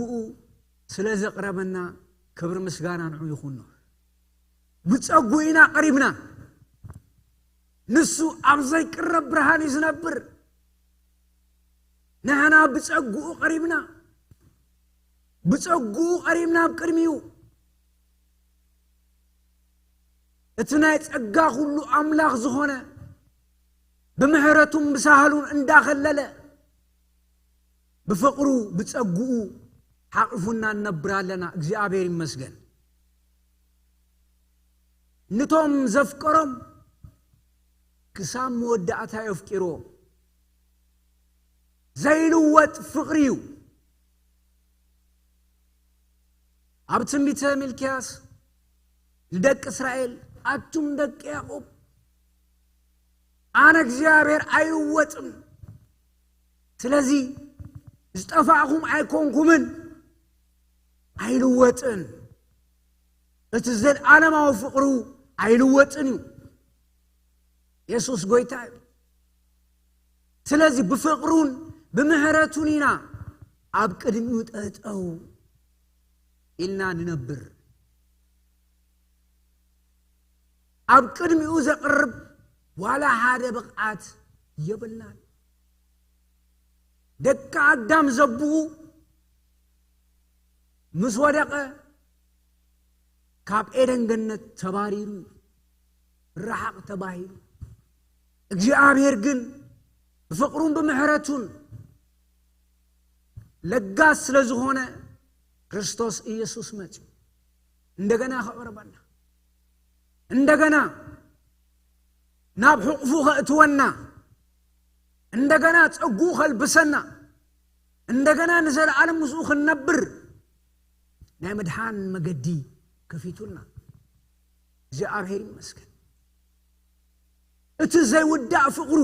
ስለ ዘቕረበና ክብሪ ምስጋና ንዑ ይኹኖ። ብጸግኡ ኢና ቀሪብና። ንሱ ኣብ ዘይቅረብ ብርሃን እዩ ዝነብር። ንሕና ብጸግኡ ቀሪብና፣ ብጸግኡ ቀሪብና ኣብ ቅድሚኡ። እቲ ናይ ጸጋ ኩሉ ኣምላኽ ዝኾነ፣ ብምሕረቱን ብሳህሉን እንዳኸለለ፣ ብፍቕሩ ብጸግኡ ሓቒፉና ንነብር ኣለና። እግዚኣብሔር ይመስገን። ንቶም ዘፍቀሮም ክሳብ መወዳእታ የፍቂርዎ። ዘይልወጥ ፍቕሪ እዩ። ኣብ ትንቢተ ሚልክያስ ንደቂ እስራኤል፣ ኣቱም ደቂ ያዕቆብ፣ ኣነ እግዚኣብሔር ኣይልወጥን። ስለዚ ዝጠፋእኹም ኣይኮንኩምን፣ ኣይልወጥን። እቲ ዘለዓለማዊ ፍቕሩ ኣይልወጥን እዩ። የሱስ ጎይታ እዩ። ስለዚ ብፍቕሩን ብምሕረቱን ኢና ኣብ ቅድሚኡ ጠጠው ኢልና ንነብር። ኣብ ቅድሚኡ ዘቕርብ ዋላ ሓደ ብቕዓት የብልናን። ደቂ ኣዳም ዘብኡ ምስ ወደቐ ካብ ኤደን ገነት ተባሪሩ፣ ርሓቕ ተባሂሉ። እግዚኣብሔር ግን ብፍቕሩን ብምሕረቱን ለጋስ ስለ ዝኾነ፣ ክርስቶስ ኢየሱስ መጺኡ እንደገና ከቕርበና፣ እንደገና ናብ ሕቑፉ ከእትወና፣ እንደገና ጸጉኡ ከልብሰና፣ እንደገና ንዘለዓለም ምስኡ ክንነብር ናይ ምድሓን መገዲ ከፊቱልና። እግዚኣብሔር ይመስገን። እቲ ዘይውዳእ ፍቕሩ፣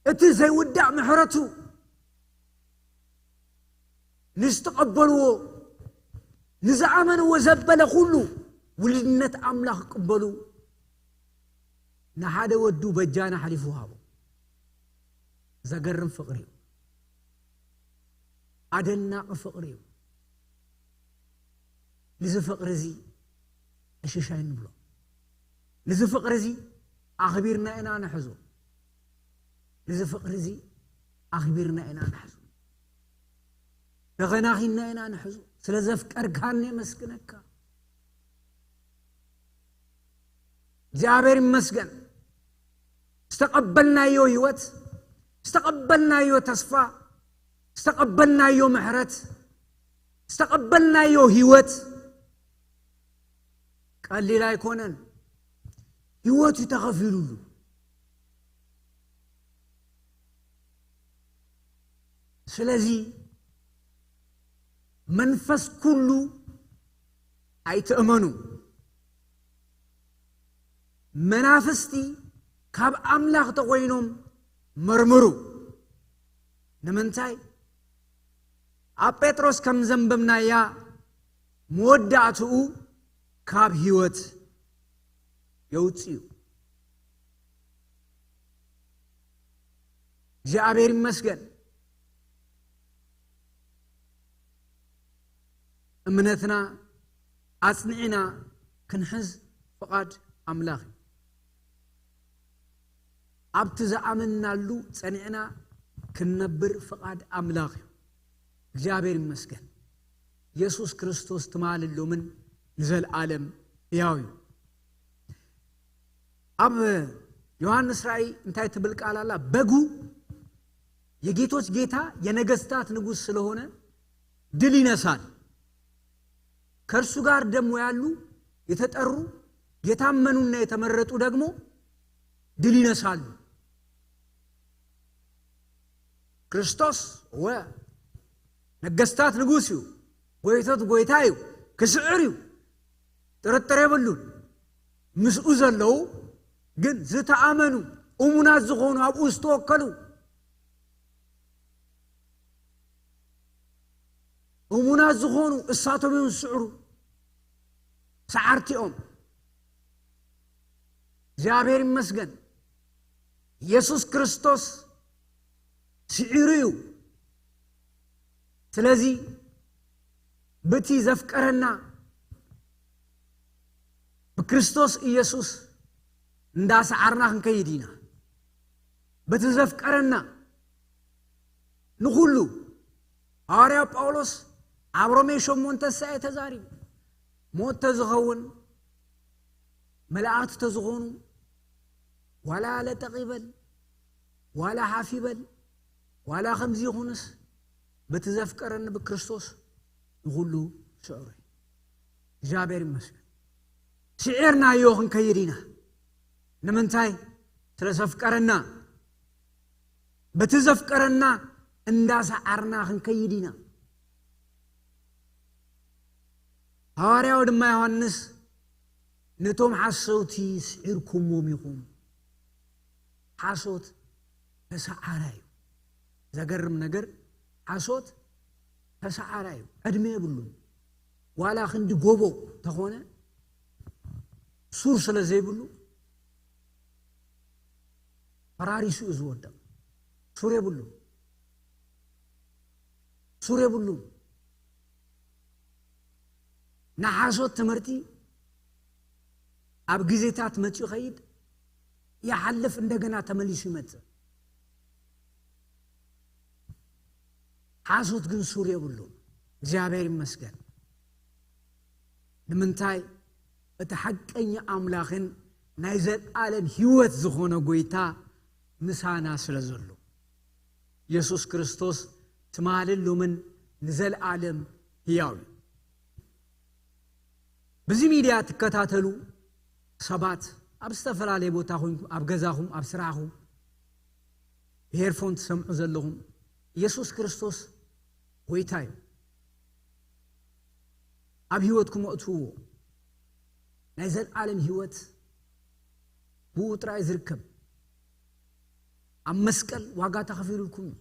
እቲ ዘይውዳእ ምሕረቱ፣ ንዝተቐበልዎ፣ ንዝኣመንዎ ዘበለ ኩሉ ውልድነት ኣምላኽ ክቕበሉ ንሓደ ወዱ በጃና ሓሊፉ ሃቦ። ዘገርም ፍቕሪ እዩ። ኣደናቒ ፍቕሪ እዩ። ንዚ ፍቕሪ እዚ ዕሽሽ ኣይንብሎ። ንዚ ፍቕሪ እዚ ኣኽቢርና ኢና ንሕዞ። ንዚ ፍቕሪ እዚ ኣኽቢርና ኢና ንሕዞ። ተኸናኺንና ኢና ንሕዞ። ስለ ዘፍቀርካኒ የመስግነካ። እግዚኣብሔር ይመስገን። ዝተቐበልናዮ ህይወት፣ ዝተቐበልናዮ ተስፋ፣ ዝተቐበልናዮ ምሕረት፣ ዝተቐበልናዮ ህይወት ቀሊል ኣይኮነን። ህይወት እዩ ተኸፊሉሉ። ስለዚ መንፈስ ኩሉ ኣይትእመኑ። መናፍስቲ ካብ ኣምላኽ ተኾይኖም መርምሩ። ንምንታይ? ኣብ ጴጥሮስ ከም ዘንበብናያ መወዳእትኡ ካብ ህይወት የውፅእ እዩ። እግዚኣብሔር ይመስገን። እምነትና ኣጽኒዕና ክንሕዝ ፍቓድ ኣምላኽ እዩ። ኣብቲ ዝኣመንናሉ ጸኒዕና ክንነብር ፍቓድ ኣምላኽ እዩ። እግዚኣብሔር ይመስገን። የሱስ ክርስቶስ ትማልን ሎምን ንዘለኣለም ሕያው እዩ። ኣብ ዮሃንስ ራእይ እንታይ ትብል ቃል ኣላ? በጉ የጌቶች ጌታ የነገስታት ንጉስ ስለሆነ ድል ይነሳል። ከእርሱ ጋር ደግሞ ያሉ የተጠሩ የታመኑና የተመረጡ ደግሞ ድል ይነሳሉ። ክርስቶስ ወ ነገስታት ንጉስ እዩ፣ ጎይቶት ጎይታ እዩ፣ ክስዕር እዩ፣ ጥርጥር የብሉን። ምስኡ ዘለዉ ግን ዝተኣመኑ እሙናት ዝኾኑ ኣብኡ ዝተወከሉ እሙናት ዝኾኑ እሳቶም እዮም ዝስዕሩ፣ ሰዓርቲኦም። እግዚኣብሔር ይመስገን። ኢየሱስ ክርስቶስ ስዒሩ እዩ። ስለዚ ብቲ ዘፍቀረና ብክርስቶስ ኢየሱስ እንዳሰዓርና ክንከይድ ኢና። በቲ ዘፍቀረና ንኹሉ። ሃዋርያ ጳውሎስ ኣብ ሮሜ ሸሞንተ ሳኤ ተዛሪቡ። ሞት ተዝኸውን፣ መላእክቲ ተዝኾኑ፣ ዋላ ለጠቕ ይበል፣ ዋላ ሓፍ ይበል፣ ዋላ ከምዚ ይኹንስ፣ በቲ ዘፍቀረኒ ብክርስቶስ ንኹሉ ስዕሩ። እግዚኣብሔር ይመስገን። ስዒርናዮ ክንከይድ ኢና። ንምንታይ? ስለ ዘፍቀረና። በቲ ዘፍቀረና እንዳሰዓርና ክንከይድ ኢና። ሃዋርያው ድማ ዮሃንስ፣ ነቶም ሓሰውቲ ስዒርኩሞም ኢኹም። ሓሶት ተሰዓራ እዩ። ዘገርም ነገር፣ ሓሶት ተሰዓራ እዩ። ዕድመ የብሉን። ዋላ ክንዲ ጎቦ ተኾነ፣ ሱር ስለ ዘይብሉ፣ ፈራሪሱ እዩ ዝወድቕ። ሱር የብሉን። ሱር የብሉን። ንሓሶት ትምህርቲ ኣብ ግዜታት መጺኡ ይኸይድ፣ ይሓልፍ፣ እንደገና ተመሊሱ ይመጽእ። ሓሶት ግን ሱር የብሉን። እግዚኣብሔር ይመስገን። ንምንታይ? እቲ ሓቀኛ ኣምላኽን ናይ ዘለዓለም ህይወት ዝኾነ ጎይታ ምሳና ስለ ዘሎ። የሱስ ክርስቶስ ትማልን ሎምን ንዘለዓለም ህያው እዩ። በዚ ሚድያ ትከታተሉ ሰባት፣ ኣብ ዝተፈላለየ ቦታ ኮይንኩም፣ ኣብ ገዛኹም፣ ኣብ ስራሕኹም፣ ብሄርፎን ትሰምዑ ዘለኹም፣ የሱስ ክርስቶስ ጎይታ እዩ። ኣብ ህይወትኩም ኣእትውዎ። ናይ ዘለዓለም ህይወት ብኡ ጥራይ ዝርከብ። ኣብ መስቀል ዋጋ ተኸፊሉልኩም እዩ።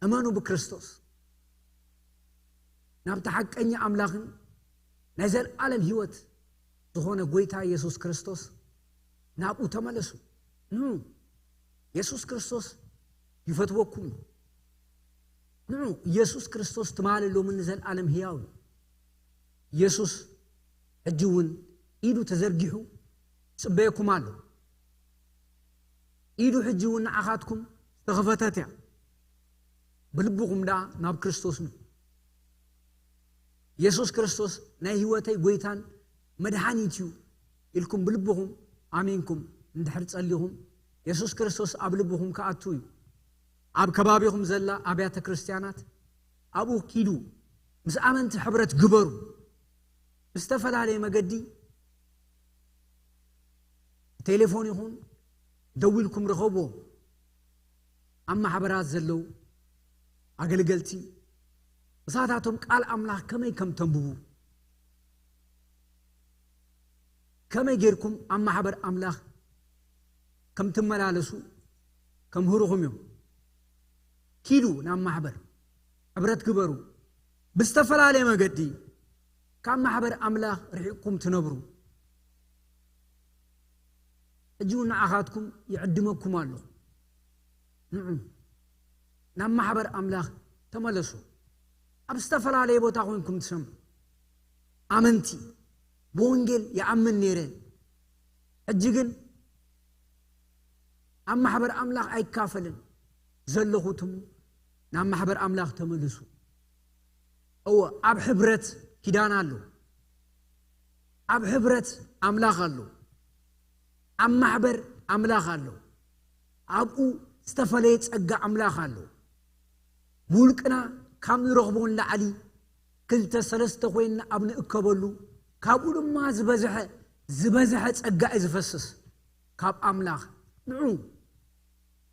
እመኑ ብክርስቶስ። ናብቲ ሓቀኛ ኣምላኽን ናይ ዘለዓለም ህይወት ዝኾነ ጎይታ የሱስ ክርስቶስ ናብኡ ተመለሱ። ንዑ፣ የሱስ ክርስቶስ ይፈትወኩም እዩ። ንዑ፣ የሱስ ክርስቶስ ትማሊ፣ ሎምን ንዘለዓለም ህያው እዩ። የሱስ ሕጂ እውን ኢዱ ተዘርጊሑ ይጽበየኩም ኣሎ። ኢዱ ሕጂ እውን ንዓኻትኩም ዝተኸፈተት እያ። ብልብኹም ደኣ ናብ ክርስቶስ ኑ። የሱስ ክርስቶስ ናይ ህይወተይ ጎይታን መድሓኒት እዩ ኢልኩም ብልብኹም ኣሚንኩም እንድሕር ጸሊኹም፣ የሱስ ክርስቶስ ኣብ ልብኹም ክኣቱ እዩ። ኣብ ከባቢኹም ዘላ ኣብያተ ክርስትያናት ኣብኡ ኪዱ፣ ምስ ኣመንቲ ሕብረት ግበሩ። ብዝተፈላለየ መገዲ፣ ቴሌፎን ይኹን፣ ደዊልኩም ርኸብዎ። ኣብ ማሕበራት ዘለዉ ኣገልገልቲ፣ ምሳታቶም ቃል ኣምላኽ ከመይ ከም ተንብቡ፣ ከመይ ጌርኩም ኣብ ማሕበር ኣምላኽ ከም ትመላለሱ ከምህሩኹም እዮም። ኪዱ ናብ ማሕበር፣ ሕብረት ግበሩ። ብዝተፈላለየ መገዲ ካብ ማሕበር ኣምላኽ ርሒቕኩም ትነብሩ፣ ሕጂ እውን ንዓኻትኩም ይዕድመኩም ኣለኹ። ንዑ፣ ናብ ማሕበር ኣምላኽ ተመለሱ። ኣብ ዝተፈላለየ ቦታ ኮይንኩም ትሰምዑ። ኣመንቲ፣ ብወንጌል ይኣምን ነይረ፣ ሕጂ ግን ኣብ ማሕበር ኣምላኽ ኣይካፈልን ዘለኹ ትሙ፣ ናብ ማሕበር ኣምላኽ ተመልሱ። እወ፣ ኣብ ሕብረት ኪዳን ኣሎ። ኣብ ሕብረት ኣምላኽ ኣሎ። ኣብ ማሕበር ኣምላኽ ኣሎ። ኣብኡ ዝተፈለየ ጸጋ ኣምላኽ ኣሎ። ብውልቅና ካብ ንረኽቦ ንላዕሊ ክልተ ሰለስተ ኮይንና ኣብ ንእከበሉ፣ ካብኡ ድማ ዝበዝሐ፣ ዝበዝሐ ጸጋ እዩ ዝፈስስ ካብ ኣምላኽ። ንዑ፣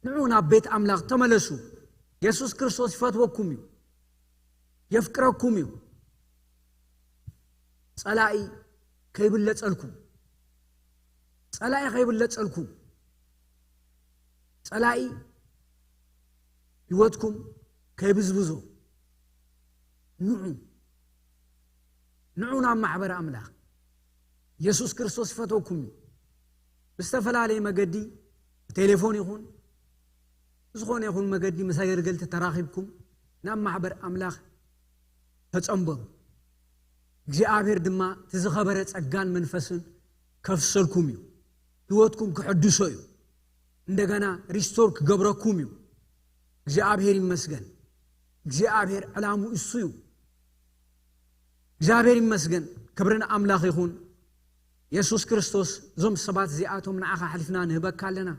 ንዑ ናብ ቤት ኣምላኽ ተመለሱ። የሱስ ክርስቶስ ይፈትወኩም እዩ። የፍቅረኩም እዩ። ጸላኢ ከይብለጸልኩም፣ ጸላኢ ከይብለጸልኩም፣ ጸላኢ ህይወትኩም ከይብዝብዞ፣ ንዑ፣ ንዑ ናብ ማሕበር ኣምላኽ። የሱስ ክርስቶስ ይፈትወኩም እዩ። ብዝተፈላለየ መገዲ፣ ብቴሌፎን ይኹን፣ ብዝኾነ ይኹን መገዲ ምስ ኣገልገልቲ ተራኺብኩም ናብ ማሕበር ኣምላኽ ተጸንበሩ። እግዚኣብሔር ድማ እቲ ዝኸበረ ጸጋን መንፈስን ከፍሰልኩም እዩ። ህይወትኩም ክሕድሶ እዩ። እንደገና ሪስቶር ክገብረኩም እዩ። እግዚኣብሔር ይመስገን። እግዚኣብሔር ዕላሙ እሱ እዩ። እግዚኣብሔር ይመስገን። ክብርን ኣምላኽ ይኹን። የሱስ ክርስቶስ፣ እዞም ሰባት እዚኣቶም ንዓኻ ኣሕሊፍና ንህበካ ኣለና።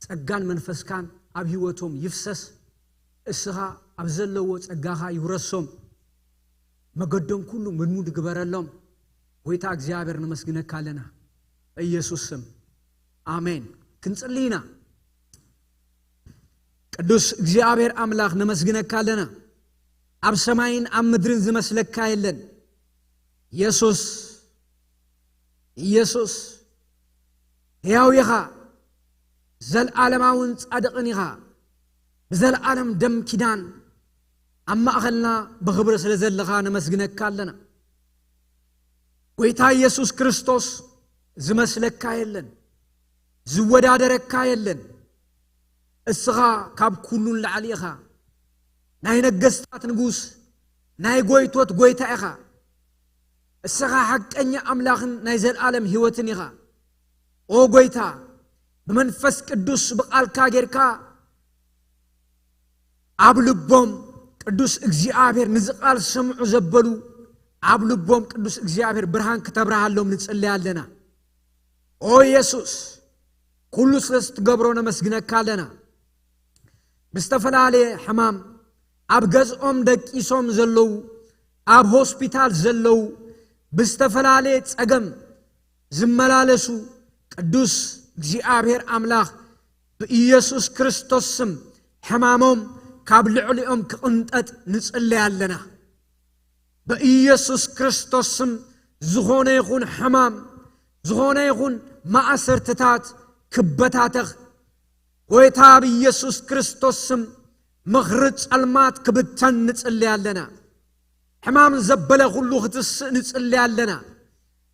ጸጋን መንፈስካን ኣብ ህይወቶም ይፍሰስ። እስኻ ኣብ ዘለዎ ጸጋኻ ይውረሶም። መገዶም ኩሉ ምልሙል ግበረሎም። ጎይታ እግዚኣብሔር፣ ነመስግነካ ኣለና በኢየሱስ ስም። ኣሜን። ክንጽሊ ኢና። ቅዱስ እግዚኣብሔር ኣምላኽ፣ ነመስግነካ ኣለና። ኣብ ሰማይን ኣብ ምድርን ዝመስለካ የለን። ኢየሱስ፣ ኢየሱስ፣ ሕያው ኢኻ፣ ዘለዓለማውን ጻድቕን ኢኻ። ብዘለዓለም ደም ኪዳን ኣብ ማእኸልና ብኽብሪ ስለ ዘለኻ ነመስግነካ ኣለና። ጎይታ ኢየሱስ ክርስቶስ፣ ዝመስለካ የለን፣ ዝወዳደረካ የለን። እስኻ ካብ ኩሉን ላዕሊ ኢኻ። ናይ ነገስታት ንጉስ፣ ናይ ጎይቶት ጎይታ ኢኻ። እስኻ ሓቀኛ ኣምላኽን ናይ ዘለኣለም ህይወትን ኢኻ። ኦ ጎይታ፣ ብመንፈስ ቅዱስ ብቓልካ ጌርካ ኣብ ልቦም ቅዱስ እግዚኣብሔር፣ ንዚ ቃል ዝሰምዑ ዘበሉ፣ ኣብ ልቦም ቅዱስ እግዚኣብሔር ብርሃን ክተብርሃሎም ንጽሊ ኣለና። ኦ የሱስ፣ ኩሉ ስለ ዝትገብሮ ነመስግነካ ኣለና። ብዝተፈላለየ ሕማም ኣብ ገዝኦም ደቂሶም ዘለዉ፣ ኣብ ሆስፒታል ዘለዉ፣ ብዝተፈላለየ ጸገም ዝመላለሱ፣ ቅዱስ እግዚኣብሔር ኣምላኽ፣ ብኢየሱስ ክርስቶስ ስም ሕማሞም ካብ ልዕሊኦም ክቕንጠጥ ንጽለይ ኣለና። ብኢየሱስ ክርስቶስ ስም ዝኾነ ይኹን ሕማም፣ ዝኾነ ይኹን ማእሰርትታት ክበታተኽ፣ ጎይታ ብኢየሱስ ክርስቶስ ስም ምኽሪ ጸልማት ክብተን ንጽሊ ኣለና። ሕማም ዘበለ ኩሉ ክትስእ ንጽሊ ኣለና።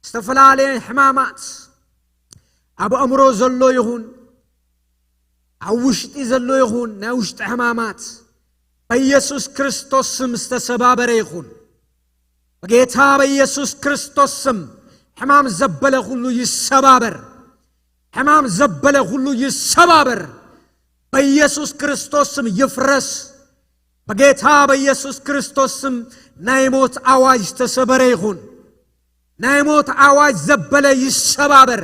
ዝተፈላለየ ሕማማት ኣብ ኣእምሮ ዘሎ ይኹን፣ ኣብ ውሽጢ ዘሎ ይኹን፣ ናይ ውሽጢ ሕማማት በኢየሱስ ክርስቶስ ስም ዝተሰባበረ ይኹን። በጌታ በኢየሱስ ክርስቶስ ስም ሕማም ዘበለ ኩሉ ይሰባበር። ሕማም ዘበለ ኩሉ ይሰባበር። በኢየሱስ ክርስቶስ ስም ይፍረስ። በጌታ በኢየሱስ ክርስቶስ ስም ናይ ሞት ኣዋጅ ዝተሰበረ ይኹን። ናይ ሞት ኣዋጅ ዘበለ ይሰባበር።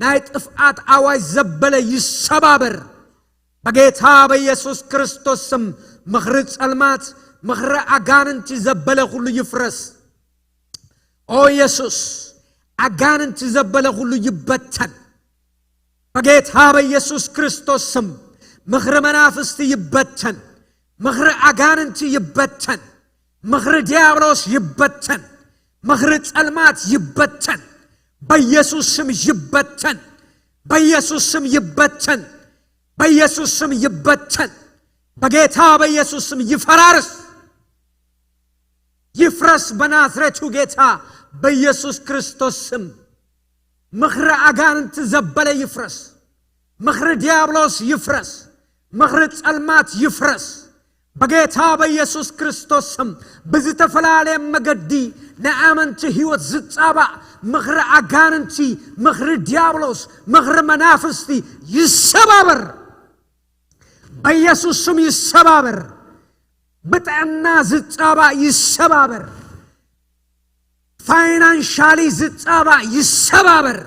ናይ ጥፍኣት ኣዋጅ ዘበለ ይሰባበር። በጌታ በኢየሱስ ክርስቶስ ስም ምኽሪ ጸልማት፣ ምኽሪ ኣጋንንቲ ዘበለ ኩሉ ይፍረስ። ኦ ኢየሱስ፣ ኣጋንንቲ ዘበለ ኩሉ ይበተን። በጌታ በኢየሱስ ክርስቶስ ስም ምኽሪ መናፍስቲ ይበተን። ምኽሪ ኣጋንንቲ ይበተን። ምኽሪ ዲያብሎስ ይበተን። ምኽሪ ጸልማት ይበተን። በኢየሱስ ስም ይበተን። በኢየሱስ ስም ይበተን። በኢየሱስ ስም ይበተን። በጌታ በኢየሱስ ስም ይፈራርስ። ይፍረስ በናዝሬቱ ጌታ በኢየሱስ ክርስቶስ ስም። ምኽሪ ኣጋንንቲ ዘበለ ይፍረስ። ምኽሪ ዲያብሎስ ይፍረስ። ምኽሪ ጸልማት ይፍረስ። በጌታ በኢየሱስ ክርስቶስ ስም ብዝተፈላለየ መገዲ ናይ ኣመንቲ ህይወት ዝጻባእ ምኽሪ ኣጋንንቲ፣ ምኽሪ ዲያብሎስ፣ ምኽሪ መናፍስቲ ይሰባበር። በኢየሱስ ስም ይሰባበር። ብጥዕና ዝጻባእ ይሰባበር። ፋይናንሻሊ ዝጻባእ ይሰባበር።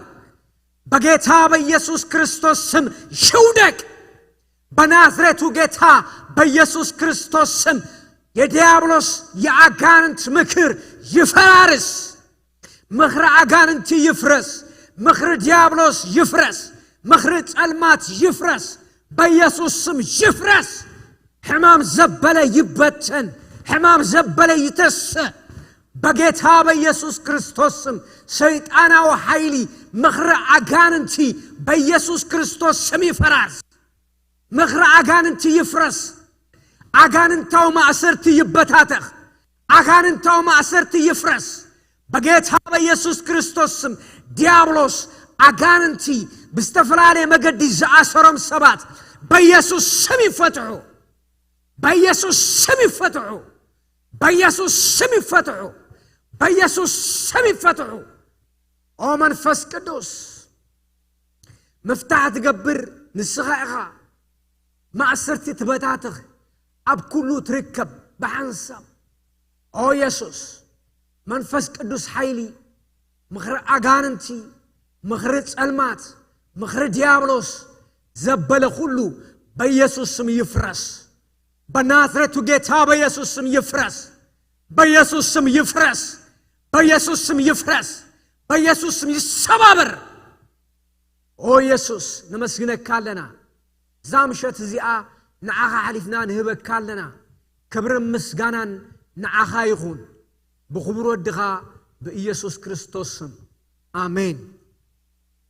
በጌታ በኢየሱስ ክርስቶስ ስም ይውደቅ። በናዝሬቱ ጌታ በኢየሱስ ክርስቶስ ስም የዲያብሎስ የአጋንንት ምክር ይፈራርስ። ምኽሪ ኣጋንንቲ ይፍረስ። ምኽሪ ዲያብሎስ ይፍረስ። ምኽሪ ጸልማት ይፍረስ። በኢየሱስ ስም ይፍረስ። ሕማም ዘበለ ይበተን። ሕማም ዘበለ ይተስእ። በጌታ በኢየሱስ ክርስቶስ ስም ሰይጣናዊ ሓይሊ ምኽሪ ኣጋንንቲ በኢየሱስ ክርስቶስ ስም ይፈራርስ። ምኽሪ ኣጋንንቲ ይፍረስ። ኣጋንንታዊ ማእሰርቲ ይበታተኽ። ኣጋንንታዊ ማእሰርቲ ይፍረስ። በጌታ በኢየሱስ ክርስቶስ ስም ዲያብሎስ ኣጋንንቲ ብዝተፈላለየ መገዲ ዝኣሰሮም ሰባት በኢየሱስ ስም ይፈትሑ። በኢየሱስ ስም ይፈትሑ። በኢየሱስ ስም ይፈትሑ። በኢየሱስ ስም ይፈትሑ። ኦ መንፈስ ቅዱስ፣ ምፍታሕ ትገብር ንስኻ ኢኻ። ማእሰርቲ ትበታትኽ፣ ኣብ ኩሉ ትርከብ ብሓንሳብ። ኦ የሱስ፣ መንፈስ ቅዱስ ሓይሊ፣ ምኽሪ ኣጋንንቲ፣ ምኽሪ ጸልማት፣ ምኽሪ ዲያብሎስ ዘበለ ኩሉ በኢየሱስ ስም ይፍረስ። በናዝሬቱ ጌታ በኢየሱስ ስም ይፍረስ። በኢየሱስ ስም ይፍረስ። በኢየሱስ ስም ይፍረስ። በኢየሱስ ስም ይሰባበር። ኦ የሱስ፣ ነመስግነካ ኣለና። እዛ ምሸት እዚኣ ንዓኻ ሓሊፍና ንህበካ ኣለና። ክብርን ምስጋናን ንዓኻ ይኹን፣ ብኽቡር ወድኻ ብኢየሱስ ክርስቶስ ስም፣ ኣሜን።